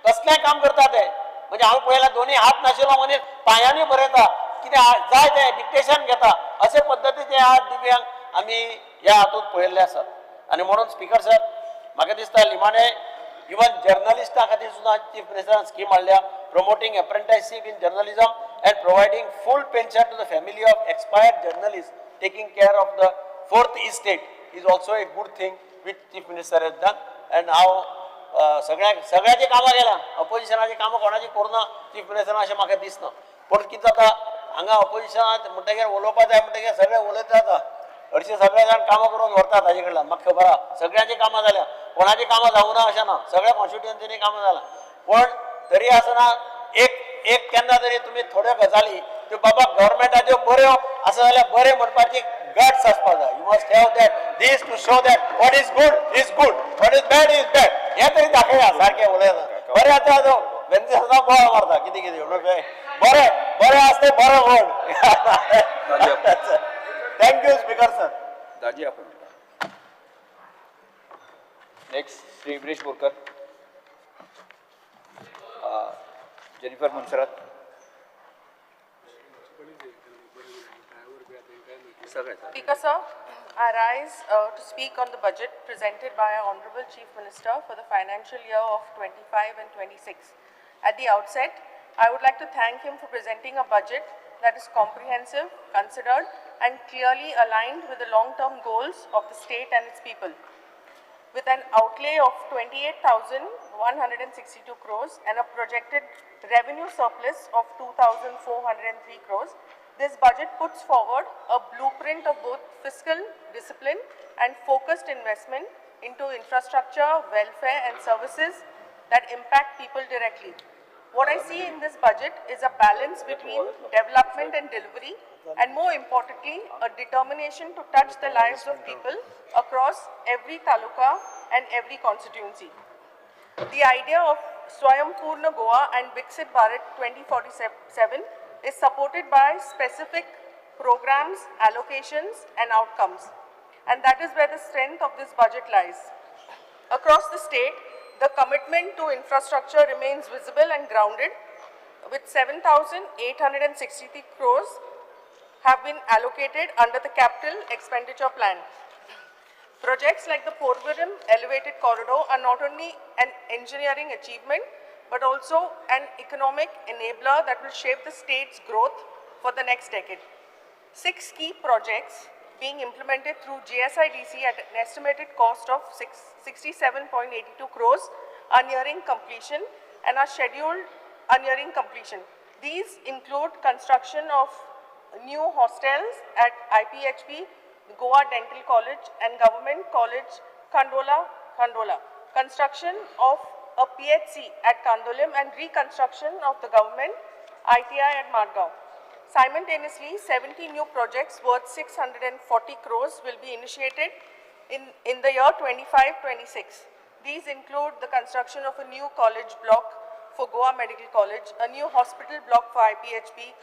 कसलें काम करता ते म्हणजे हांव पळयलां दोनी हात नाशिल्लो मनीस पांयांनी बरयता, कितें जाय तें डिक्टेशन घेता. अशे पद्दतीचे आज दिव्यांग आमी ह्या हातूंत पळयल्ले आसात. आनी म्हणून स्पिकर सर म्हाका दिसता निमाणें इवन जर्नलिस्टां खातीर सुद्दां चीफ मिनिस्टरान स्कीम हाडल्या, promoting apprenticeship in journalism and providing full pension to the family of expired journalist taking care of the fourth estate is also a good thing which chief minister has done. And हांव सगळ्याची कामां केल्या, अपोजिशनाची कामां कोणाची करुना chief मिनिस्टरान अशें म्हाका दिसना. पूण कितें जाता हांगा अपोजिशनात म्हणटगीर उलोवपा जाय म्हणटगीर सगळे उलयत जाता. हरशीं सगळे जाण कामां करून व्हरतात ताजे कडल्यान, म्हाका खबर आहा सगळ्यांची कामां जाल्या, कोणाची कामां जावना अशें ना, सगळ्या कॉन्स्टिट्युएन्सीनी कामां जालां. पूण तरी आसतना एक एक केन्ना तरी तुमी थोड्यो गजाली त्यो बाबा गव्हर्मेंटाच्यो बऱ्यो आसा जाल्यार बरें म्हणपाची गट्स आसपाक जाय. You must have that this to show that what is good is good, what is bad is bad. हें तरी दाखया. सारकें उलयता बरें आतां वेन्सी सदां बोवाळ मारता कितें कितें बरें बरें आसता बरें म्हण. Thank you speaker sir. Daji आपण next Shri Viresh Borkar, Jennifer Monserrate. Speaker sir, I rise to speak on the budget presented by our Honorable Chief Minister for the financial year of 25 and 26. At the outset, I would like to thank him for presenting a budget that is comprehensive, considered, and clearly aligned with the long-term goals of the state and its people. With an outlay of 28,162 crores and a projected revenue surplus of 2,403 crores, this budget puts forward a blueprint of both fiscal discipline and focused investment into infrastructure, welfare and services that impact people directly. What I see in this budget is a balance between development and delivery, and more importantly, a determination to touch the lives of people across every taluka and every constituency. The idea of Swayampurna Goa and Viksit Bharat 2047 is supported by specific programs, allocations and outcomes. And that is where the strength of this budget lies. Across the state, the commitment to infrastructure remains visible and grounded, with 7,863 crores have been allocated under the capital expenditure plan. Projects like the Porvorim Elevated Corridor are not only an engineering achievement, but also an economic enabler that will shape the state's growth for the next decade. 6 key projects being implemented through GSIDC at an estimated cost of 67.82 crores are nearing completion and are scheduled are nearing completion. These include construction of new hostels at IPHP, Goa Dental College and Government College, Khandola. Construction of a PHC at Candolim and reconstruction of the government ITI at Margao. Simultaneously, 70 new projects worth 640 crores will be initiated in the year 25-26. These include the construction of a new college block for Goa Medical College, a new hospital block for IPHP,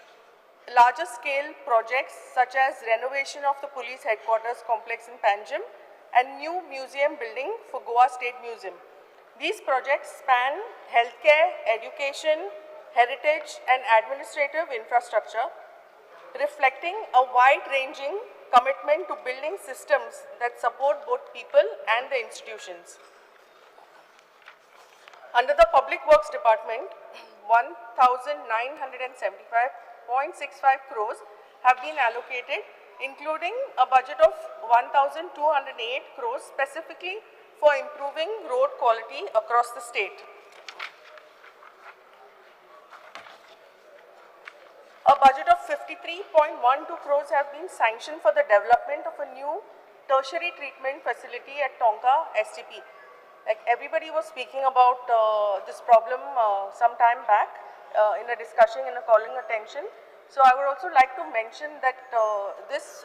larger scale projects such as renovation of the police headquarters complex in Panjim and new museum building for Goa State Museum. These projects span healthcare, education, heritage and administrative infrastructure, reflecting a wide-ranging commitment to building systems that support both people and the institutions. Under the Public Works Department, 1,975.65 crores have been allocated, including a budget of 1,208 crores specifically for improving road quality across the state. A budget of 53.12 crores have been sanctioned for the development of a new tertiary treatment facility at Tonka STP. Like everybody was speaking about this problem some time back in a discussion, in a calling attention. So I would also like to mention that this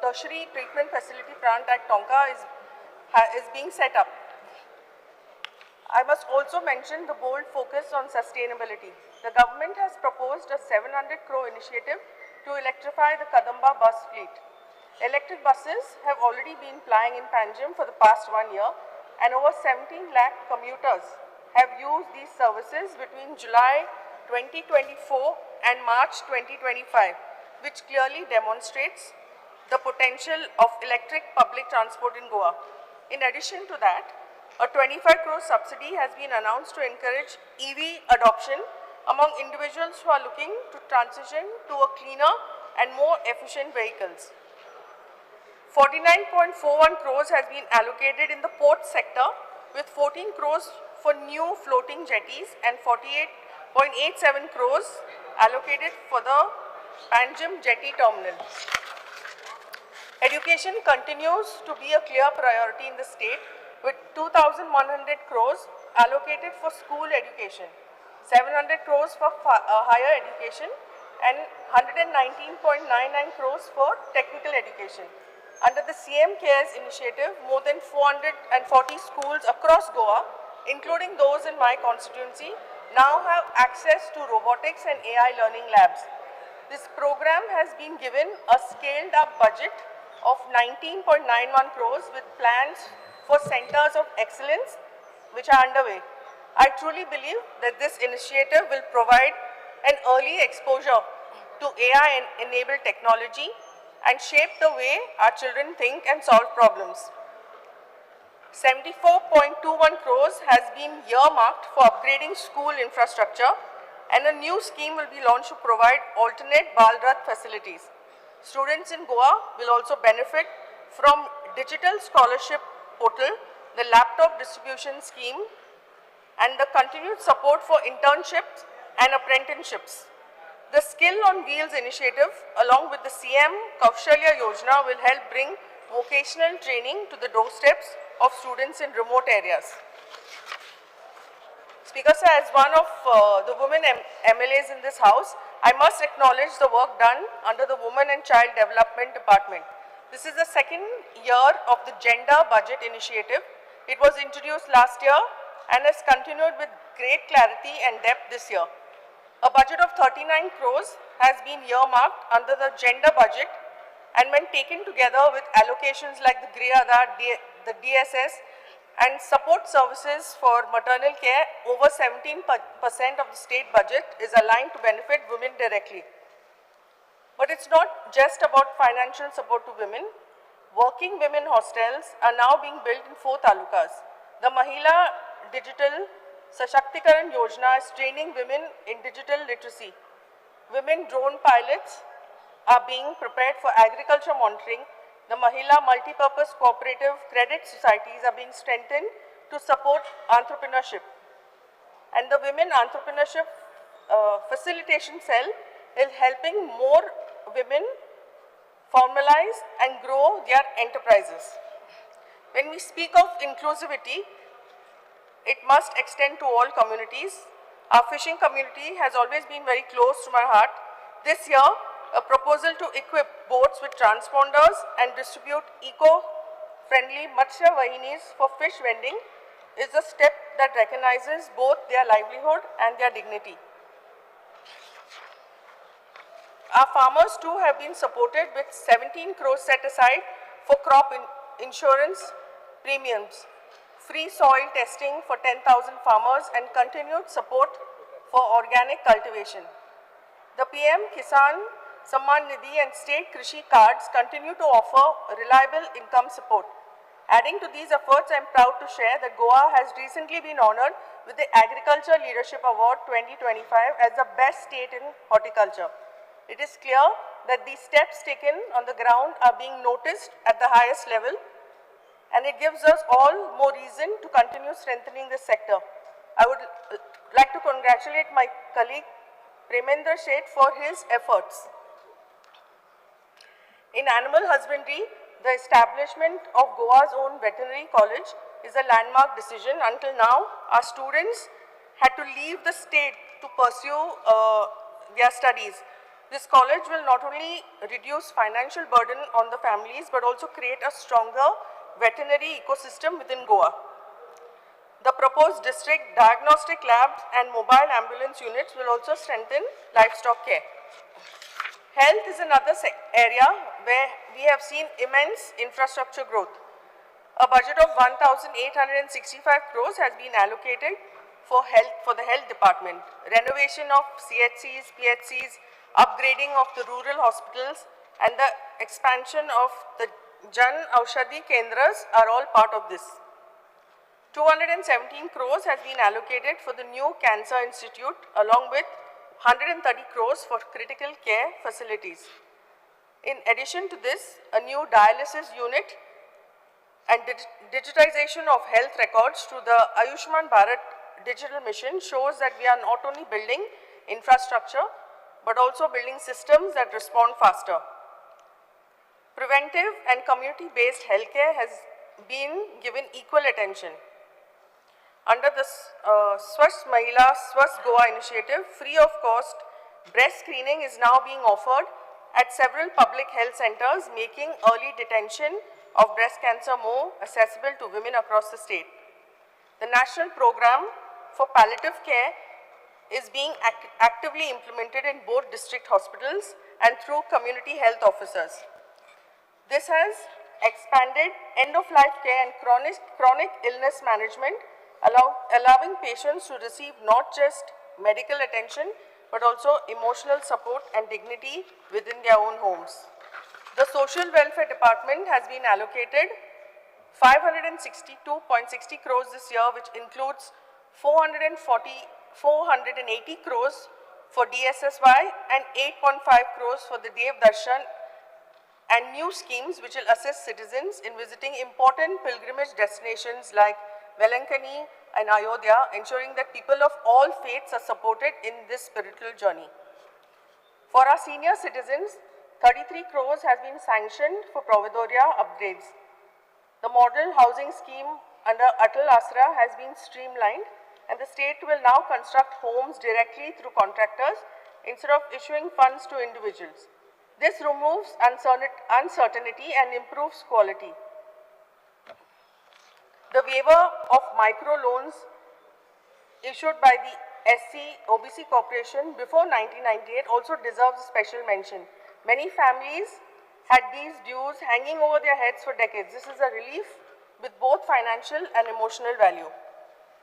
tertiary treatment facility plant at Tonka is being set up. I must also mention the bold focus on sustainability. The government has proposed a 700 crore initiative to electrify the Kadamba bus fleet. Electric buses have already been plying in Panjim for the past 1 year, and over 17 lakh commuters have used these services between July 2024 and March 2025, which clearly demonstrates the potential of electric public transport in Goa. In addition to that, a 25 crore subsidy has been announced to encourage EV adoption among individuals who are looking to transition to a cleaner and more efficient vehicles. 49.41 crores has been allocated in the port sector, with 14 crores for new floating jetties and 48.87 crores allocated for the Panjim Jetty Terminal. Education continues to be a clear priority in the state, with 2,100 crores allocated for school education, 700 crores for higher education and 119.99 crores for technical education. Under the CM CARES initiative, more than 440 schools across Goa, including those in my constituency, now have access to robotics and AI learning labs. This program has been given a scaled-up budget of 19.91 crores with plans for centers of excellence which are underway. I truly believe that this initiative will provide an early exposure to AI-enabled technology and shape the way our children think and solve problems. 74.21 crores has been earmarked for upgrading school infrastructure, and a new scheme will be launched to provide alternate Bal Rath facilities. Students in Goa will also benefit from digital scholarship portal, the laptop distribution scheme, and the continued support for internships and apprenticeships. The Skill on Wheels initiative, along with the CM Kaushalya Yojana, will help bring vocational training to the doorsteps of students in remote areas. Speaker sir, as one of the women MLAs in this house, I must acknowledge the work done under the Women and Child Development Department. This is the second year of the Gender Budget Initiative. It was introduced last year and has continued with great clarity and depth this year. A budget of 39 crores has been earmarked under the gender budget, and when taken together with allocations like the Griha Aadhar, the DSS, and support services for maternal care, over 17% of the state budget is aligned to benefit women directly. But it's not just about financial support to women. Working women hostels are now being built in 4 talukas. The Mahila Digital Sashaktikaran Yojana is training women in digital literacy. Women drone pilots are being prepared for agriculture monitoring. The Mahila Multipurpose Cooperative Credit Societies are being strengthened to support entrepreneurship. And the Women Entrepreneurship Facilitation Cell is helping more women formalize and grow their enterprises. When we speak of inclusivity, it must extend to all communities. Our fishing community has always been very close to my heart. This year, a proposal to equip boats with transponders and distribute eco-friendly Matsya Vahinis for fish vending is a step that recognizes both their livelihood and their dignity. Our farmers too have been supported with 17 crores set aside for crop insurance premiums, free soil testing for 10,000 farmers and continued support for organic cultivation. The PM Kisan Samman Nidhi and state Krishi cards continue to offer reliable income support. Adding to these efforts, I am proud to share that Goa has recently been honored with the Agriculture Leadership Award 2025 as the best state in horticulture. It is clear that these steps taken on the ground are being noticed at the highest level, and it gives us all more reason to continue strengthening this sector. I would like to congratulate my colleague Premendra Sheth for his efforts. In animal husbandry, the establishment of Goa's own veterinary college is a landmark decision. Until now, our students had to leave the state to pursue their studies. This college will not only reduce financial burden on the families, but also create a stronger veterinary ecosystem within Goa. The proposed district diagnostic labs and mobile ambulance units will also strengthen livestock care. Health is another area where we have seen immense infrastructure growth. A budget of 1,865 crores has been allocated for the health department. Renovation of CHCs, PHCs, upgrading of the rural hospitals, and the expansion of the Jan Aushadhi Kendras are all part of this. 217 crores has been allocated for the new Cancer Institute, along with 130 crores for critical care facilities. In addition to this, a new dialysis unit and digitization of health records through the Ayushman Bharat Digital Mission shows that we are not only building infrastructure, but also building systems that respond faster. Preventive and community-based healthcare has been given equal attention. Under the Swasth Mahila Swasth Goa initiative, free of cost breast screening is now being offered at several public health centers, making early detection of breast cancer more accessible to women across the state. The national program for palliative care is being actively implemented in both district hospitals and through community health officers. This has expanded end-of-life care and chronic illness management, allowing patients to receive not just medical attention, but also emotional support and dignity within their own homes. The Social Welfare Department has been allocated 562.60 crores this year, which includes 480 crores for DSSY and 8.5 crores for the Dev Darshan and new schemes which will assist citizens in visiting important pilgrimage destinations like Velankani and Ayodhya, ensuring that people of all faiths are supported in this spiritual journey. For our senior citizens, 33 crores has been sanctioned for Provedoria upgrades. The model housing scheme under Atal Asra has been streamlined, and the state will now construct homes directly through contractors instead of issuing funds to individuals. This removes uncertainty and improves quality. The waiver of micro loans issued by the SC OBC Corporation before 1998 also deserves a special mention. Many families had these dues hanging over their heads for decades. This is a relief with both financial and emotional value.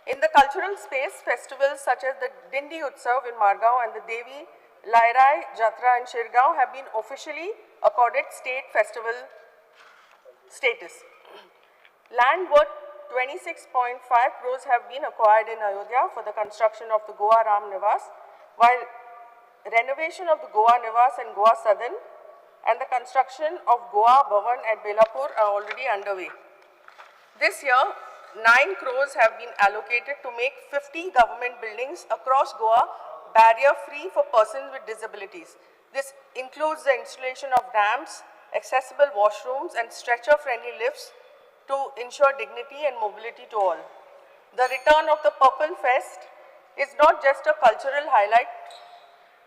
In the cultural space, festivals such as the Dindi Utsav in Margao and the Devi Lairai Jatra in Shirgaon have been officially accorded state festival status. Land worth 26.5 crores have been acquired in Ayodhya for the construction of the Goa Ram Nivas, while renovation of the Goa Nivas and Goa Sadan and the construction of Goa Bhavan at Belapur are already underway. This year, 9 crores have been allocated to make 50 government buildings across Goa barrier-free for persons with disabilities. This includes the installation of ramps, accessible washrooms, and stretcher-friendly lifts to ensure dignity and mobility to all. The return of the Purple Fest is not just a cultural highlight,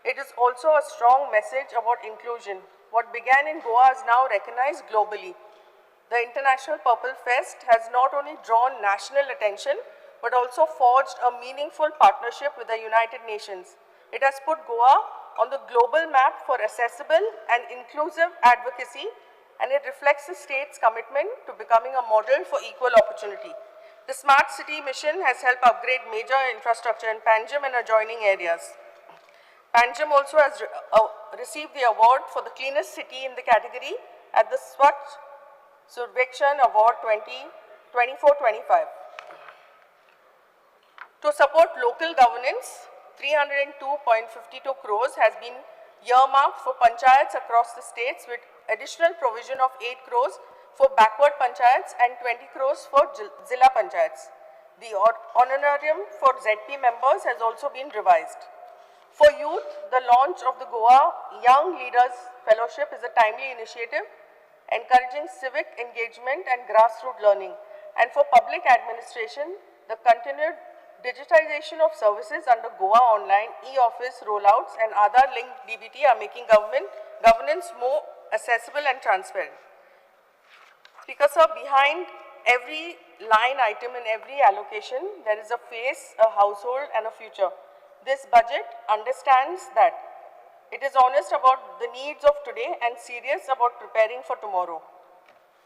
it is also a strong message about inclusion. What began in Goa is now recognized globally. The International Purple Fest has not only drawn national attention, but also forged a meaningful partnership with the United Nations. It has put Goa on the global map for accessible and inclusive advocacy, and it reflects the state's commitment to becoming a model for equal opportunity. The Smart City mission has helped upgrade major infrastructure in Panjim and adjoining areas. Panjim also has received the award for the cleanest city in the category at the Swachh Survekshan Award 2024-25. To support local governance, 302.52 crores has been earmarked for panchayats across the states, with additional provision of 8 crores for backward panchayats and 20 crores for Zilla panchayats. The honorarium for ZP members has also been revised. For youth, the launch of the Goa Young Leaders Fellowship is a timely initiative encouraging civic engagement and grassroots learning. And for public administration, the continued digitization of services under Goa Online, e-office rollouts and Aadhaar-linked DBT are making governance more accessible and transparent. Speaker sir, behind every line item in every allocation, there is a face, a household and a future. This budget understands that. It is honest about the needs of today and serious about preparing for tomorrow.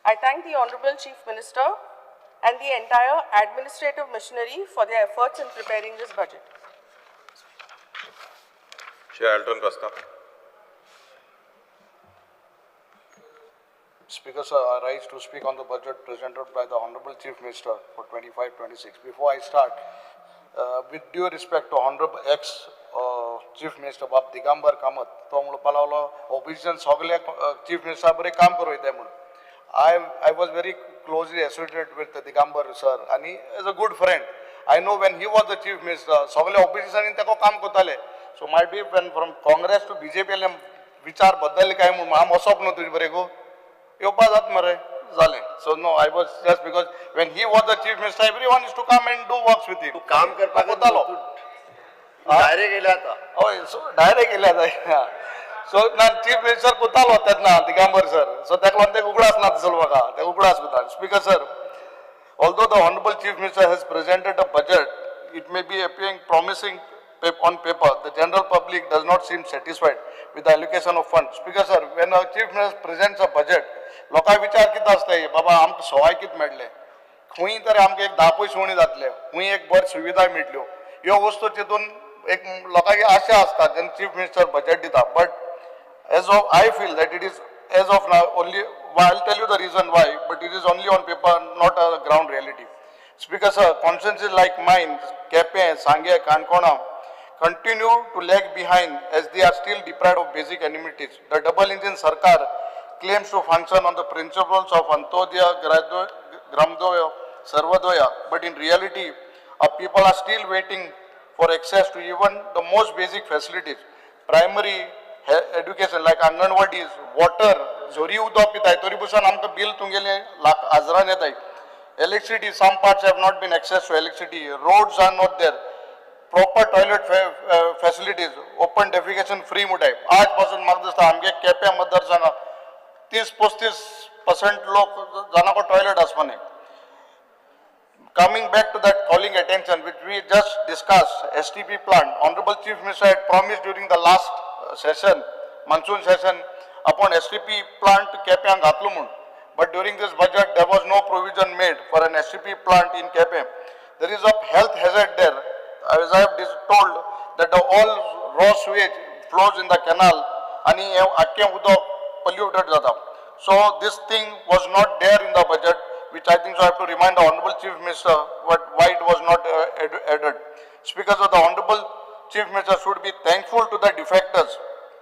I thank the Honorable Chief Minister and the entire administrative machinery for their efforts in preparing this budget. Shri Elton Costa. Speaker sir, I rise to speak on the budget presented by the Honorable Chief Minister for 25-26. Before I start, with due respect to Honorable ex Chief Minister Bab Digambar Kamat, तो म्हणपाक लागलो opposition सगळे chief minister बरें काम करूं येता म्हणून. I was very closely associated with Digambar sir आनी as a good friend. I know when he was the chief minister सगळे ऑपोजिशनान ताका काम करताले. So might be when from Congress to BJP विचार बदलले काय म्हणून हांव वचप न्हू तुजे बरें गो येवपा जात मरे जालें. So no, I was just because when he was the chief minister everyone is to come and do works with him. तूं काम करपाक वतालो. डायरेक्ट येयले आतां. हय, सो डायरेक्ट येयले आतां. सो ना चीफ मिनिस्टर कोतालो तेन्ना दिगंबर सर, सो ताका लागून ते उगडास ना दिसलो म्हाका, ते उगडास कोता. Speaker sir, although the Honorable Chief Minister has presented a budget, it may be appearing promising on paper, the general public does not seem satisfied with the allocation of funds. Speaker sir, when a Chief Minister presents a budget, लोकांक विचार कितें आसता, बाबा आमकां सवाय कितें मेळ्ळें, खंय तरी आमकां एक 10 पयशे उणें जातले, खंय एक बरी सुविधा मेळटल्यो, ह्यो वस्तू चिंतून एक लोकांक आशा आसता जेन्ना चीफ मिनिस्टर बजेट दिता. But as of I feel that it is as of now only, I will tell you the reason why, but it is only on paper, not a ground reality. Speaker sir, constituencies like mine, Quepem, Sanguem, Canacona continue to lag behind as they are still deprived of basic amenities. The double engine Sarkar claims to function on the principles of Antyodaya, Gramodaya, Sarvodaya, but in reality, our people are still waiting for access to even the most basic facilities. Primary education like Anganwadis, water, झरी उदक पिताय तरी पसून आमकां bill तुमगेलें lakh हजरान येताय. Electricity, some parts have not been access to electricity, roads are not there, proper toilet facilities, open defecation free म्हणटाय. आज पासून म्हाका दिसता आमगे केप्यां मतदारसंघात 30-35% लोक जाणां टॉयलेट आसपा न्ही. Coming back to that calling attention which we just discussed, STP plant, Honorable Chief Minister had promised during the last session, monsoon session, upon STP plant Quepem घातलो म्हूण. But during this budget, there was no provision made for an STP plant in Quepem. There is a health hazard there. As I have told, that the all raw sewage flows in the canal आणि हे आख्खें उदक polluted जाता. So this thing was not there in the budget. which I think so I have to remind the Honorable Chief Minister what, why it was not added. Speaker, sir, the Honorable Chief Minister should be thankful to the defectors.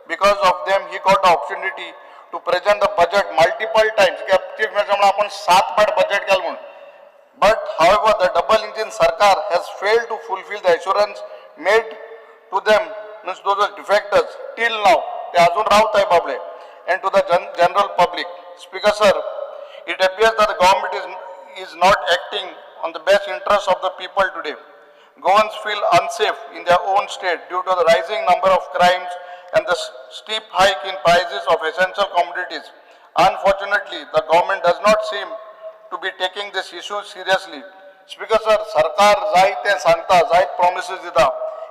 Because of them, he got the opportunity to present the budget multiple times. Chief Minister म्हणून आपण सात पाट budget केलं म्हणून. But however, the double engine sarkar has failed to fulfill the assurance made to them, means those are defectors, till now. ते अजून रावताय बाबले, and to the general public. Speaker sir, it appears that the government is not acting on the best interest of the people today. Goans feel unsafe in their own state due to the rising number of crimes and the steep hike in prices of essential commodities. Unfortunately, the government does not seem to be taking this issue seriously. Speaker sir, सरकार जाय तें सांगता, जायत promises दिता,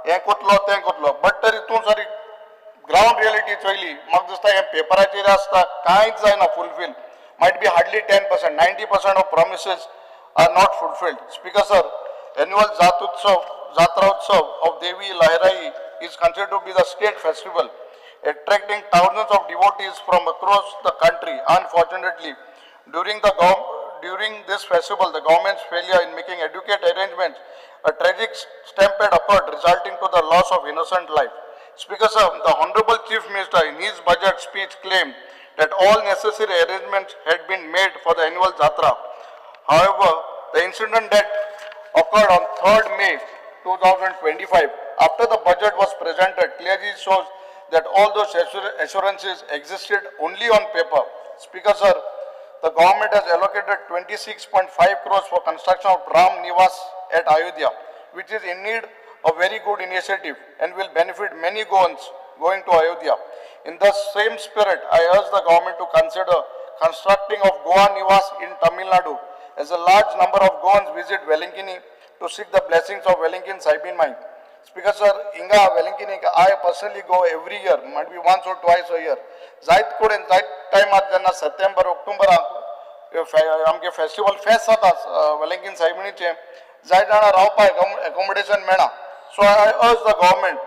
हें कोतलो तें कोतलो, but तरी तूं सरी ग्रावंड रियलिटी चोयली म्हाका दिसता हें पेपराचेर आसता कांयच जायना fulfil. Might be hardly 10%, 90% of promises are not fulfilled. Speaker sir, annual Jatutsav, Jatra Utsav of Devi Lairai is considered to be the state festival, attracting thousands of devotees from across the country. Unfortunately, during this festival, the government's failure in making adequate arrangements, a tragic stampede occurred, resulting to the loss of innocent life. Speaker sir, the Honorable Chief Minister in his budget speech claimed that all necessary arrangements had been made for the annual Jatra. However, the incident that occurred on 3rd May 2025, after the budget was presented, clearly shows that all those assurances existed only on paper. Speaker sir, the government has allocated 26.5 crores for construction of Ram Nivas at Ayodhya, which is in need a very good initiative and will benefit many Goans going to Ayodhya. In the same spirit, I urge the government to consider constructing of Goa Nivas in Tamil Nadu, as a large number of Goans visit Velankani to seek the blessings of Velankin Saibin Mai. Speaker sir, Inga Velankani, I personally go every year, might be once or twice a year. जायत कडेन जायत टायमार जेन्ना सप्टेंबर ऑक्टोबराक आमगे festival फेस्त जाता वेलंकीन सायबिणीचें, जायत जाणां रावपाक एकोमोडेशन मेळना. So I urge the government,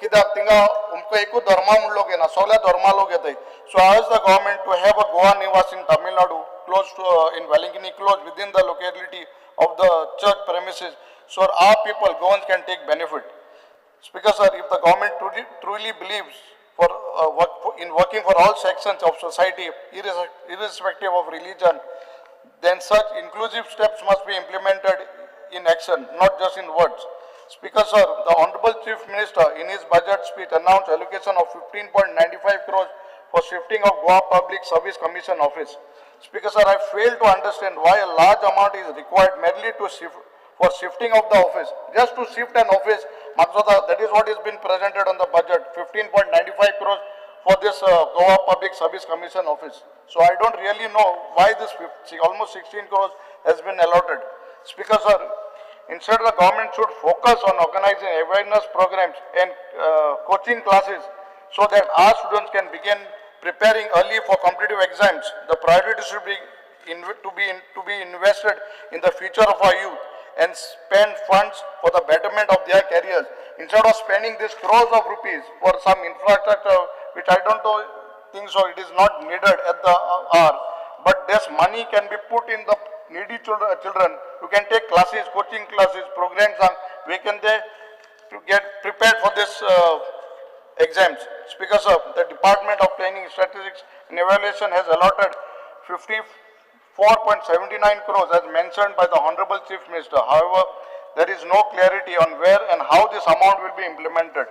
कित्याक थिंगा अमको एकूच धर्मा म्हूण लोक येना, सगळ्या धर्मा लोक येताय. So I urge the government to have a Goa Nivas in Tamil Nadu, close to in Velankanni, close within the locality of the church premises, so our people, Goans, can take benefit. Speaker sir, if the government truly believes in working for all sections of society, irrespective of religion, then such inclusive steps must be implemented in action, not just in words. Speaker sir, the Honorable Chief Minister in his budget speech announced allocation of 15.95 crores for shifting of Goa Public Service Commission office. Speaker sir, I fail to understand why a large amount is required merely to shift for shifting of the office. Just to shift an office, that is what has been presented on the budget, 15.95 crores for this Goa Public Service Commission office. So I don't really know why this almost 16 crores has been allotted. Speaker sir, instead the government should focus on organizing awareness programs and coaching classes so that our students can begin preparing early for competitive exams. The priority should be to be invested in the future of our youth and spend funds for the betterment of their careers, instead of spending these crores of rupees for some infrastructure which I don't know, think so, it is not needed at the hour. But this money can be put in the needy children who can take classes, coaching classes, programs, and we can they to get prepared for this exams. Speaker sir, the Department of Planning, Statistics and Evaluation has allotted 54.79 crores as mentioned by the Honorable Chief Minister. However, there is no clarity on where and how this amount will be implemented.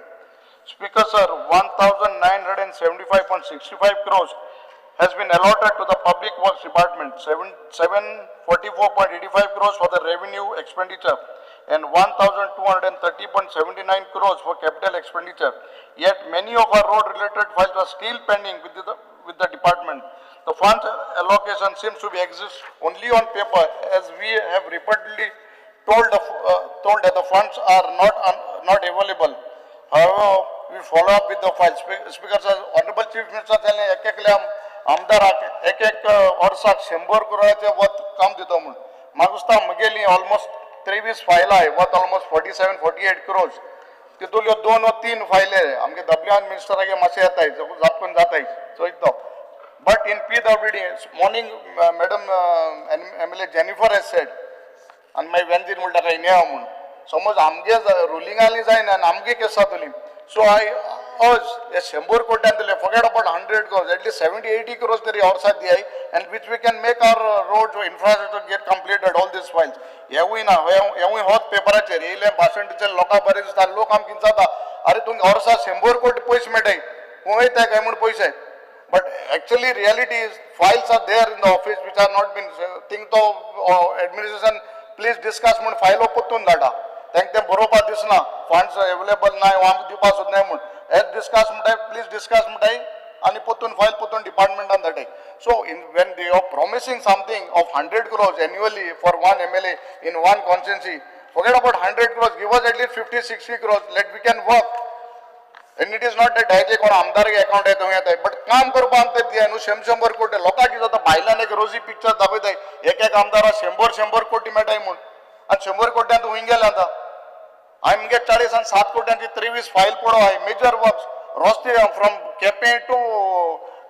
Speaker sir, 1,975.65 crores has been allotted to the Public Works Department, 744.85 crores for the revenue expenditure and 1,230.79 crores for capital expenditure. Yet many of our road-related files are still pending with the department. The funds allocation seems to be exist only on paper, as we have repeatedly told that the funds are not available. However, we follow up with the files. Speaker sir, Honorable Chief Minister जाले एक एकल्या आमदाराक एक एक वर्साक 100 करोडाचे वत काम दिता म्हूण. म्हाका दिसता म्हगेली ऑलमोस्ट 23 फायलां वत ऑलमोस्ट 47-48 क्रोर्स. तितूंतल्यो 2 वा 3 फायले आमगे डब्ल्यू आर मिनिस्टरागे मातशें येताय, जापकून जाताय चोयतो. But in PWD morning madam MLA Jennifer has said आनी मागीर वेंजीर म्हणटा काय न्या म्हूण समज आमगे रुलिंगांनी जायना आनी आमगे केस जातली. सो I अर्ज हे 100 कोट्यान दिले, forget about 100 crores, at least 70-80 crores तरी वर्साक दियाय and which we can make our road infrastructure get completed, all these files. हेवूय ना, हेवूय होच पेपराचेर येयलें भाशण टिचर लोकांक बरें दिसता, लोक आमकां कितें जाता, अरे तुमकां वर्सा 100 कोटी पयशे मेळटाय, खंय वयता काय म्हूण पयशे. But actually reality is files are there in the office which are not been thing. तो एडमिनिस्ट्रेशन प्लीज डिस्कस म्हूण फायलो परतून धाडटा, तांकां तें बरोवपाक दिसना, फंड्स एवेलेबल ना आमकां दिवपाक सोदनाय म्हूण. हेच डिस्कस म्हणटाय, प्लीज डिस्कस म्हणटाय आनी परतून फायल परतून डिपार्टमेंटान धाडटाय. So in when they are promising something of 100 crores annually for one MLA in one constituency, forget about 100 crores, give us at least 50-60 crores, let we can work. And it is not that directly कोण आमदार account येता येता, but काम करपाक आमकां दिया न्हू. 100 कोटी लोकांक कितें जाता, भायल्यान एक रोजी पिक्चर दाखयताय, एक एक आमदाराक 100 कोटी मेळटाय म्हूण, आनी 100 कोट्यांत हुंय गेले आतां. हांवें मुगे 40 आनी 7 कोट्यांची 23 फायल पडो आहाय, मेजर वर्क्स रस्ते from Quepem to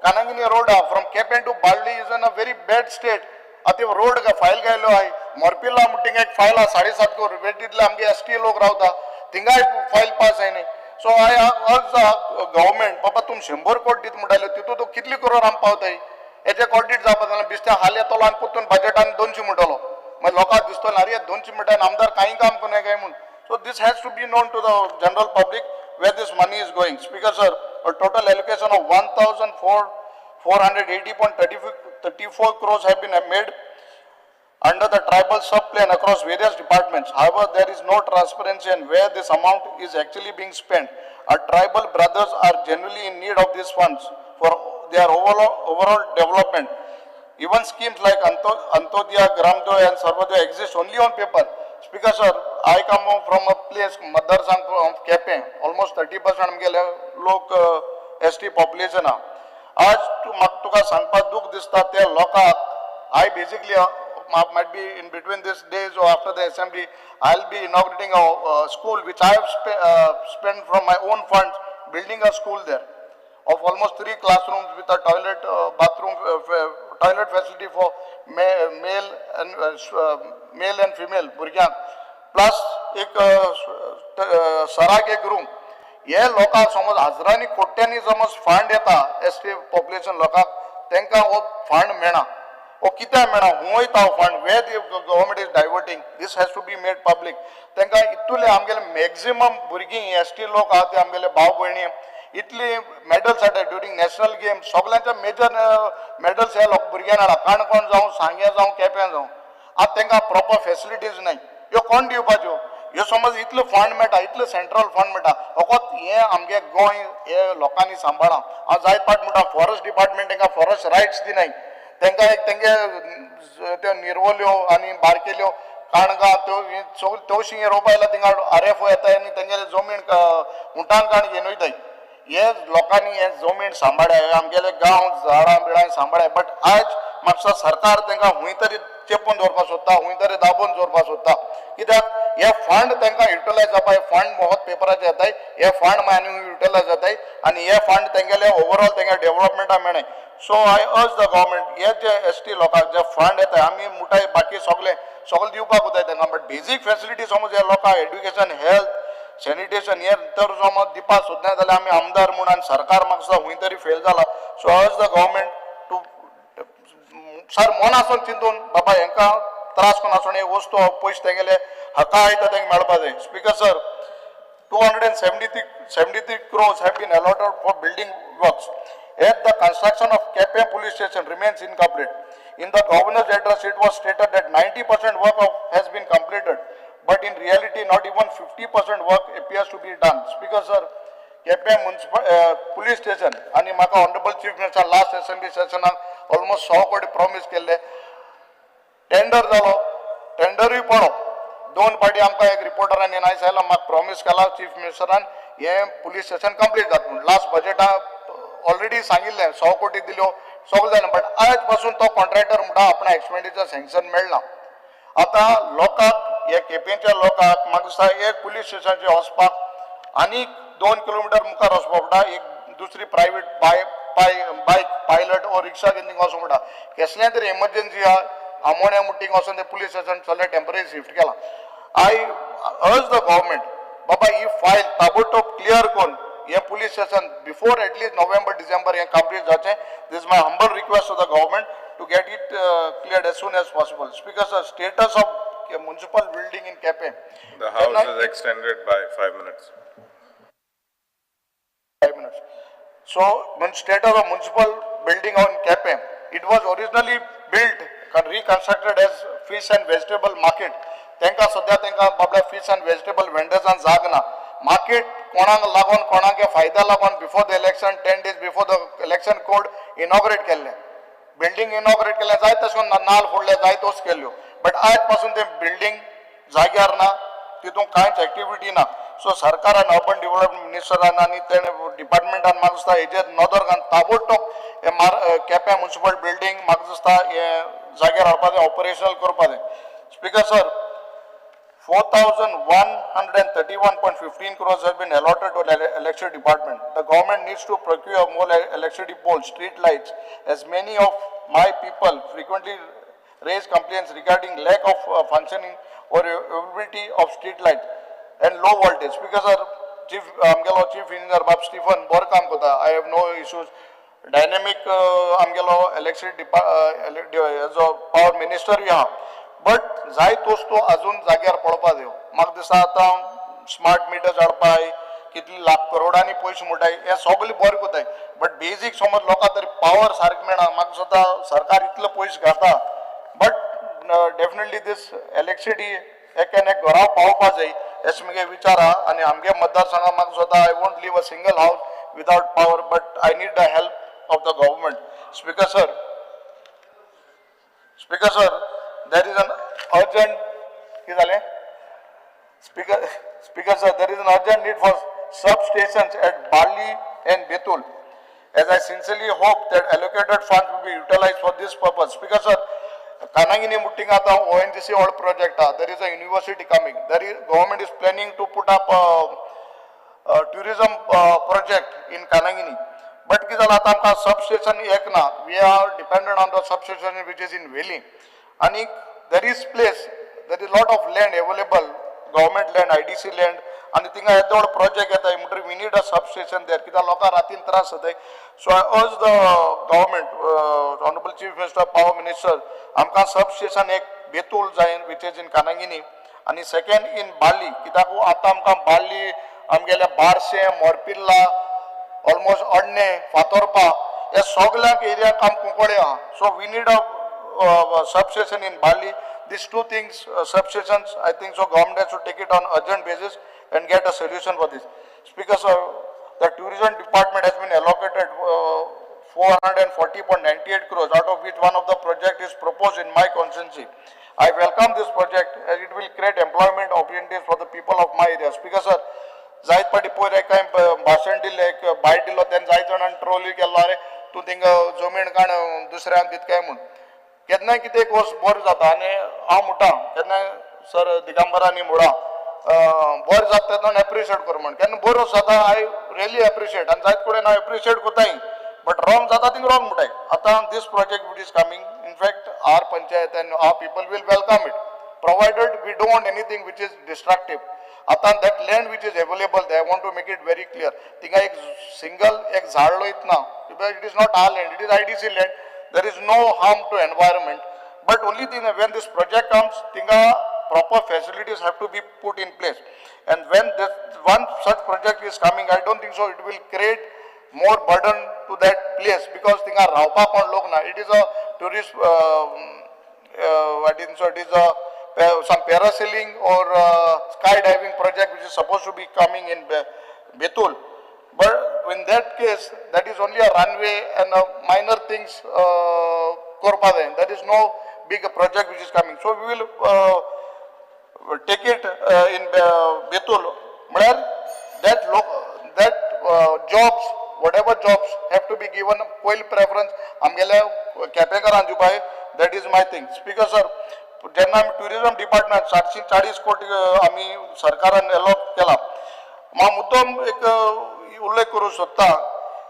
Cananguinho road आहा, from Quepem to Balli is in a very bad state. आतां रोड फायल घायलो आहाय, मोरपिल्ला म्हणटा थिंगा एक फायल आहा 7.5 करोड, वेटीतले आमगे एस टी लोक रावता, थिंगाय फायल पास जायना. सो I अर्ज गव्हर्मेंट, बाबा तुमी 100 कोटी दीत म्हणटाले, तितून तूं कितले करोड आमी पावताय हेजे ऑडिट जावपा जाल्यार बेश्टे हाल येतलो आनी परतून बजेटान 200 म्हणटलो, मागीर लोकांक दिसतलो अरे 200 म्हणटा आमदार कांय काम करूं काय म्हूण. So this has to be known to the general public where this money is going. Speaker sir, a total allocation of 1,480.34 crores have been made under the tribal sub-plan across various departments. However, there is no transparency on where this amount is actually being spent. Our tribal brothers are genuinely in need of these funds for their overall development. Even schemes like Antyodaya, Gramodaya and Sarvodaya exist only on paper. Speaker sir, I come from a place, Madarsan from Quepem, almost 30% आमगेले लोक S T population आहा. आज तूं म्हाका तुका सांगपाक दूख दिसता, त्या लोकांक I basically might be in between these days or after the assembly, I'll be inaugurating a school which I have spent from my own funds, building a school there of almost 3 classrooms with a toilet, bathroom, toilet facility for male and female भुरग्यांक, plus एक सराक एक room. हे लोकांक समज हजरांनी कोट्यांनी समज fund येता एस टी पॉप्युलेशन लोकांक, तांकां हो फंड मेळना. हो कित्याक मेळना, खंय वयता हो fund, where the government is diverting, this has to be made public. तांकां इतुले आमगेले मॅक्झिमम भुरगीं एस टी लोक आहा ते आमगेले भाव भयणी इतली मेडल्स हाडटा ड्युरींग नॅशनल गेम, सगल्यांचे मेजर मेडल्स हे लोक भुरग्यांनी हाडा, काणकोण जावं, सांगें जावं, केपें जावं. आतां तांकां प्रॉपर फेसिलिटीज नाय, ह्यो कोण दिवपाच्यो? ह्यो समज इतलो फंड मेळटा, इतलो सेंट्रल फंड मेळटा, फकत हें आमगे गोंय हे लोकांनी सांबाळा. हांव जायत पाट म्हणटा, फॉरेस्ट डिपार्टमेंट तांकां फॉरेस्ट रायट्स दिनाय, तांकां एक तेंगे त्यो निरवल्यो आनी बारकेल्यो काणगां त्यो सगळ्यो तवशीं रोवपा जाल्यार थिंगा आर एफ ओ येताय आनी तेंगेले जमीन उंटान काण घेवन वयताय. हे लोकांनी हे जमीन सांबाळ्या, आमगेले गांव झाडां बिळां सांबाळ्या, बट आयज म्हापसा सरकार तांकां खंय तरी चेपून दवरपाक सोदता, खंय तरी दाबून दवरपाक सोदता. कित्याक हे फंड तांकां युटिलायज जावपा, हे फंड मोहत पेपराचे येताय, हे फंड मागीर आनी युटिलायज जाताय आनी हे फंड तेंगेले ओवरऑल तेंगे डेव्हलपमेंटा मेळनाय. So I urge the government, हे जे एस टी लोकांक जे फंड येताय, आमी मुठाय बाकी सगळे सगळे दिवपाक वताय तांकां, बट बेजीक फेसिलिटी समज हे लोकांक एड्युकेशन, हेल्थ, सॅनिटेशन हे तर समज दिवपाक सोदना जाल्यार आमी आमदार म्हूण आनी सरकार म्हाका दिसता खंय तरी फेल जाला. So urge the government to sir मनासून चिंतून बाबा हेंकां त्रास करून हे वस्तू पयशे तेंगेले हक्का आयता तांकां मेळपा जाय. Speaker sir, 273 crores have been allotted for building works. Yet the construction of Quepem police station remains incomplete. In the governor's address, it was stated that 90% work has been completed, but in reality, not even 50% work appears to be done. Speaker sir, Quepem municipal police station आनी म्हाका honourable chief minister last assembly सेशनाक almost 100 कोटी promise केल्ले. Tender जालो, टेंडरूय पडो. दोन पाटी आमकां एक रिपोर्टरान एन आयस आयला, म्हाका प्रॉमीस केला चीफ मिनिस्टरान हें पुलीस स्टेशन कंप्लीट जाता म्हूण. लास्ट बजेटाक ऑलरेडी सांगिल्लें, 100 कोटी दिल्यो, सगळें जालें, बट आयज पासून तो कॉन्ट्रॅक्टर म्हणटा आपणा एक्सपेंडिचर सँक्शन मेळना. आतां लोकांक, हे केपेंच्या लोकांक म्हाका दिसता एक पुलीस स्टेशनाचेर वचपाक आनी 2 किलोमिटर मुखार वचपा पडटा, एक दुसरी प्रायवेट बाय बाय बायक पायलट ओ रिक्षा घेवन थिंगा वचूंक पडटा. केसलें तरी एमर्जन्सी आहा, आमोण्या मुटींग वचोन ते पुलीस स्टेशन सगळें टेंपररी शिफ्ट केलां. I urge the government, बाबा ही फायल ताबडतोब क्लियर करून हे police station before at least November December हें कंप्लीट जावचें. This my humble request to the government to get it cleared as soon as possible. Speaker sir, status of municipal building in Quepem. The house is extended by 5 minutes. 5 minutes. So, status of municipal building on Quepem. It was originally built, reconstructed as fish and vegetable market. तेंका सद्या तेंका बाबड्या fish and vegetable vendors जाग ना. Market कोणाक लागून कोणाक फायदा लागून before the election, 10 days before the election code inaugurate केल्लें. बिल्डींग इनॉग्रेट केलें, जाय तशें करून नाल फोडले, जाय तोच केल्ल्यो, बट आयज पासून तें बिल्डींग जाग्यार ना, तितून कांयच एक्टिविटी ना. सो सरकारान अर्बन डेव्हलपमेंट मिनिस्टरान आनी तेणे डिपार्टमेंटान म्हाका दिसता हेजेर नदर घालून ताबडतोब हे केपें म्युनिसिपल बिल्डींग म्हाका दिसता हे जाग्यार हाडपा जाय, ऑपरेशनल करपा जाय. Speaker sir, 4,131.15 crores has been allotted to the electricity department. The government needs to procure more electricity poles, street lights, as many of my people frequently raise complaints regarding lack of functioning or availability of street light and low voltage. Because our chief, आमगेलो chief engineer Bab Stephen बरो काम करता, I have no issues. Dynamic आमगेलो electricity हेजो power minister आहा, but जाय तोच तो अजून जाग्यार पळोवपा जायो. म्हाका दिसता आतां स्मार्ट मिटर्स हाडपाय कितले लाख करोडांनी पयशे म्हणटाय, हें सगळें बरें करताय, बट बेजीक समज लोकां तरी पावर सारकें मेळना. म्हाका दिसता सरकार इतले पयशे घाता, बट डेफिनेटली these electricity एक आनी एक घरा पावपा जाय अशें म्हगे विचार आहा. आनी आमगे मतदारसंघा म्हाका दिसता I won't leave a single house without power, but I need the help of the government. Speaker sir, Speaker sir, there is an urgent, कितें जालें? Speaker sir, there is an urgent need for substations at Balli and Betul. As I sincerely hope that allocated funds will be utilized for this purpose. Speaker sir, Kanangini Mutting आता ONGC oil project ah, there is a university coming. There is government is planning to put up a tourism project in Kanangini. But कितें जालां आतां आमकां substation एक ना, we are dependent on the substation which is in Velim. आनी there is place, there is lot of land available, government land, IDC land, आनी थिंगा येदो व्हड प्रोजेक्ट येता म्हणटकीर we need a substation there, कित्याक लोकांक रातीन त्रास जाताय. So I urge the government, honourable chief minister, power minister, आमकां सबस्टेशन एक बेतूल जाय which is in कानांगिनी आनी सेकंड इन बार्ली, कित्याक आतां आमकां बार्ली आमगेल्या बारशें, मोरपिर्ला, ऑलमोस्ट अडणे, फातोर्पा हे सगळ्याक एरियाक आम कुंकळे आहा. So we need a substation in Balli. These two things, substations, I think so government has to take it on urgent basis and get a solution for this. Speaker sir, the tourism department has been allocated 440.98 crores, out of which one of the project is proposed in my constituency. I welcome this project as it will create employment opportunities for the people of my area. Speaker sir, जायत पाटी पयर एक हांवें भाशण दिल्लें, एक बायट दिलो, तेन्ना जायत जाणांनी ट्रोलूय केल्लो, अरे तूं थिंगा जमीन काण दुसऱ्यांक दित काय म्हूण. केन्नाय कितें एक वस्त बरें जाता आनी हांव म्हणटा केन्नाय सर दिगंबरांनी म्हणा बरें जाता तेन्ना एप्रिशिएट कर म्हण, केन्ना बरो जाता I really appreciate आनी जायत कडेन हांव एप्रिशिएट करताय, बट रॉंग जाता थिंग रॉंग म्हणटाय. आतां this project which is coming, in fact our panchayat and our people will welcome it, provided we don't want anything which is destructive. आतां that land which is available, I want to make it very clear, थिंगा एक single एक झाड रोयत ना, it is not our land, it is IDC land. There is no harm to environment, but only thing when this project comes, थिंगा proper facilities have to be put in place. And when this one such project is coming, I don't think so it will create more burden to that place, because थिंगा रावपाक कोण लोक ना. It is a tourist, I think so it is a some parasailing or skydiving project which is supposed to be coming in Betul. But in that case, that is only a runway and a minor things करपा जाय. There is no big project which is coming. So we will take it in Betul. म्हळ्यार that that jobs, whatever jobs have to be given पयली preference आमगेल्या केपेकारांक दिवपाक, that is my thing. Speaker sir, जेन्ना आमी tourism department 740 कोटी आमी सरकारान allot केला, हांव मुद्दम एक उल्लेख करूंक सोदता.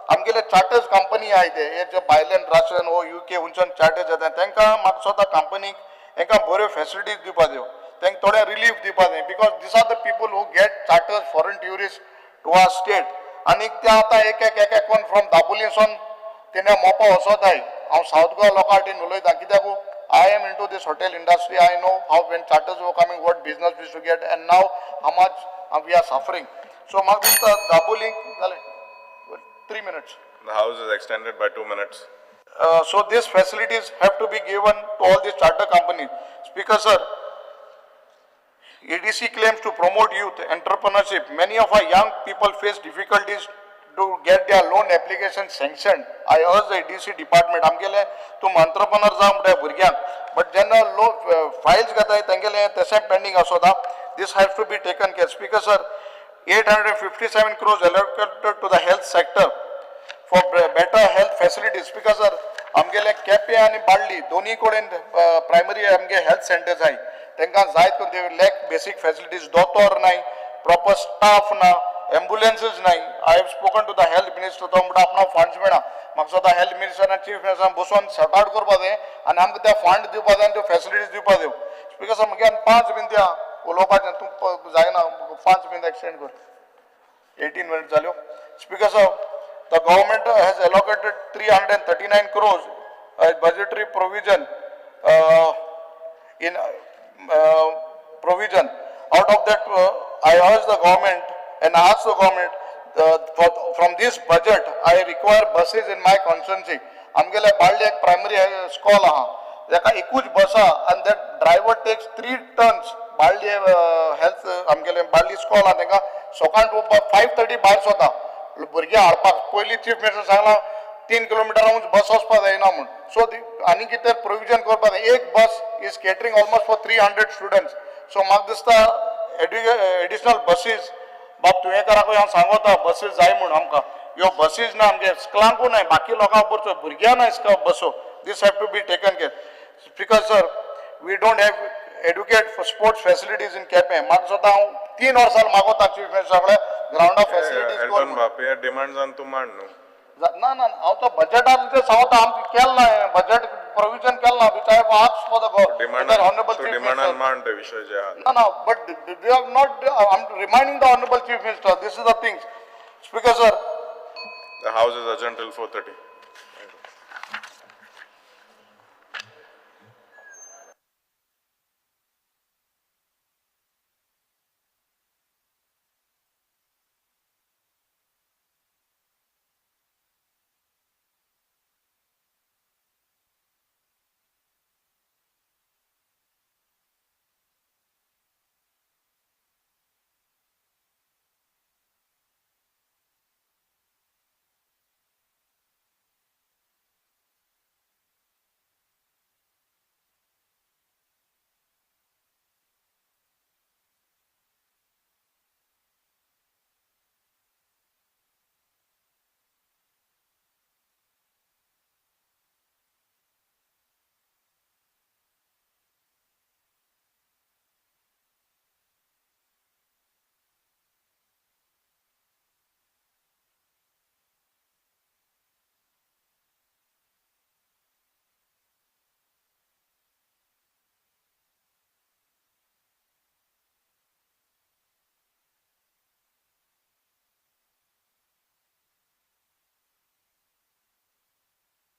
आमगेले चार्टर्स कंपनी आहाय ते हे जे भायल्यान राशन वो युके हुंच्यान चार्टर्स येता तांकां म्हाका दिसता कंपनीक तांकां बऱ्यो फेसिलिटीज दिवपा जायो, तांकां थोडे रिलीफ दिवपा जाय, because these are the people who get charters foreign tourist to our state. आनीक ते आतां एक एक एक एक फ्रॉम दाबोलीसून तेणे मोपा वचोताय. हांव सावथ गोवा लोकां वाटेन उलयतां कित्याक I am into this hotel industry. I know how when charters were coming, what business we used to get, and now how much we are suffering. So म्हाका दिसता दाबोली जालें, 3 minutes. The house is extended by 2 minutes. So these facilities have to be given to all these charter companies. Speaker sir, ADC claims to promote youth entrepreneurship. Many of our young people face difficulties to get their loan application sanctioned. I urge the ADC department, आमगेले तूं entrepreneur जाव म्हणटा भुरग्यांक, but जेन्ना लो Fayol's घेताय तेंगेले तशें pending आसता. This has to be taken care. Speaker sir, 857 crores allocated to the health sector for better health facilities. Because sir, आमगेले केपें आनी बाळ्ळी दोनी कडेन प्रायमरी आमगे हेल्थ सेंटर्स आहाय, तांकां जायत they lack basic facilities. दोतोर नाय, प्रॉपर स्टाफ ना, एम्बुलन्सीस नाय. I have spoken to the health minister. तो म्हणटा आपणाक फंड्स मेळना. म्हाका दिसता हेल्थ मिनिस्टर आनी चीफ मिनिस्टरान बसोन सॉर्ट आउट करपा जाय आनी आमकां ते फंड दिवपा जाय आनी त्यो फेसिलिटीज दिवपा जाय. स्पीकर सर, म्हगे आनी 5 मिनटां उलोवपाचें तूं जायना, 5 मिनटां एक्सटेंड कर. 18 minutes जाल्यो. Speaker sir, the government has allocated 339 crores as budgetary provision in provision. Out of that, I urge the government and ask the government from this budget, I require buses in my constituency. आमगेले बाळ्ळी एक primary स्कॉल आहा, तेका एकूच बस आहा आनी that driver takes three turns. Balli health आमगेले बाळ्ळी स्कॉल आहा, तेंका सकाळ 5:30 भायर सरता भुरगे हाडपाक. पयलीं चीफ मिनिस्टर सांगला 3 किलोमिटरांच बस वचपाक जायना म्हूण. सो आनी कितें प्रोविजन करपाक जाय. एक bus is catering almost for 300 students. So म्हाका दिसता एडिशनल बसीस बाब तुवें कराकूय हांव सांगोता बसीस जाय म्हूण आमकां. ह्यो बसीस ना आमगे स्कुलांकूय नाय, बाकी लोकांक बरचो भुरग्यां नाय बसो. This have to be taken care. Speaker sir, we don't have adequate sports facilities in Quepem. म्हाका दिसता हांव 3 वर्सां मागोता चीफ मिनिस्टर कडेन ग्रावंडा फॅसिलिटीज. एल्टन बाप, हे डिमांड्सान तूं मांड न्हू. ना ना, हांव तो बजेटान ते सांगता, आमकां केलें ना, बजेट प्रोविजन केलें ना, which I have asked for the honourable तूं चीफ डिमांडान मिनिस्टर. मांड ते विशय जे आहा. No, no, but we have not, I'm reminding the honorable chief minister, this is the things. Speaker sir, The house is adjourned till 4:30.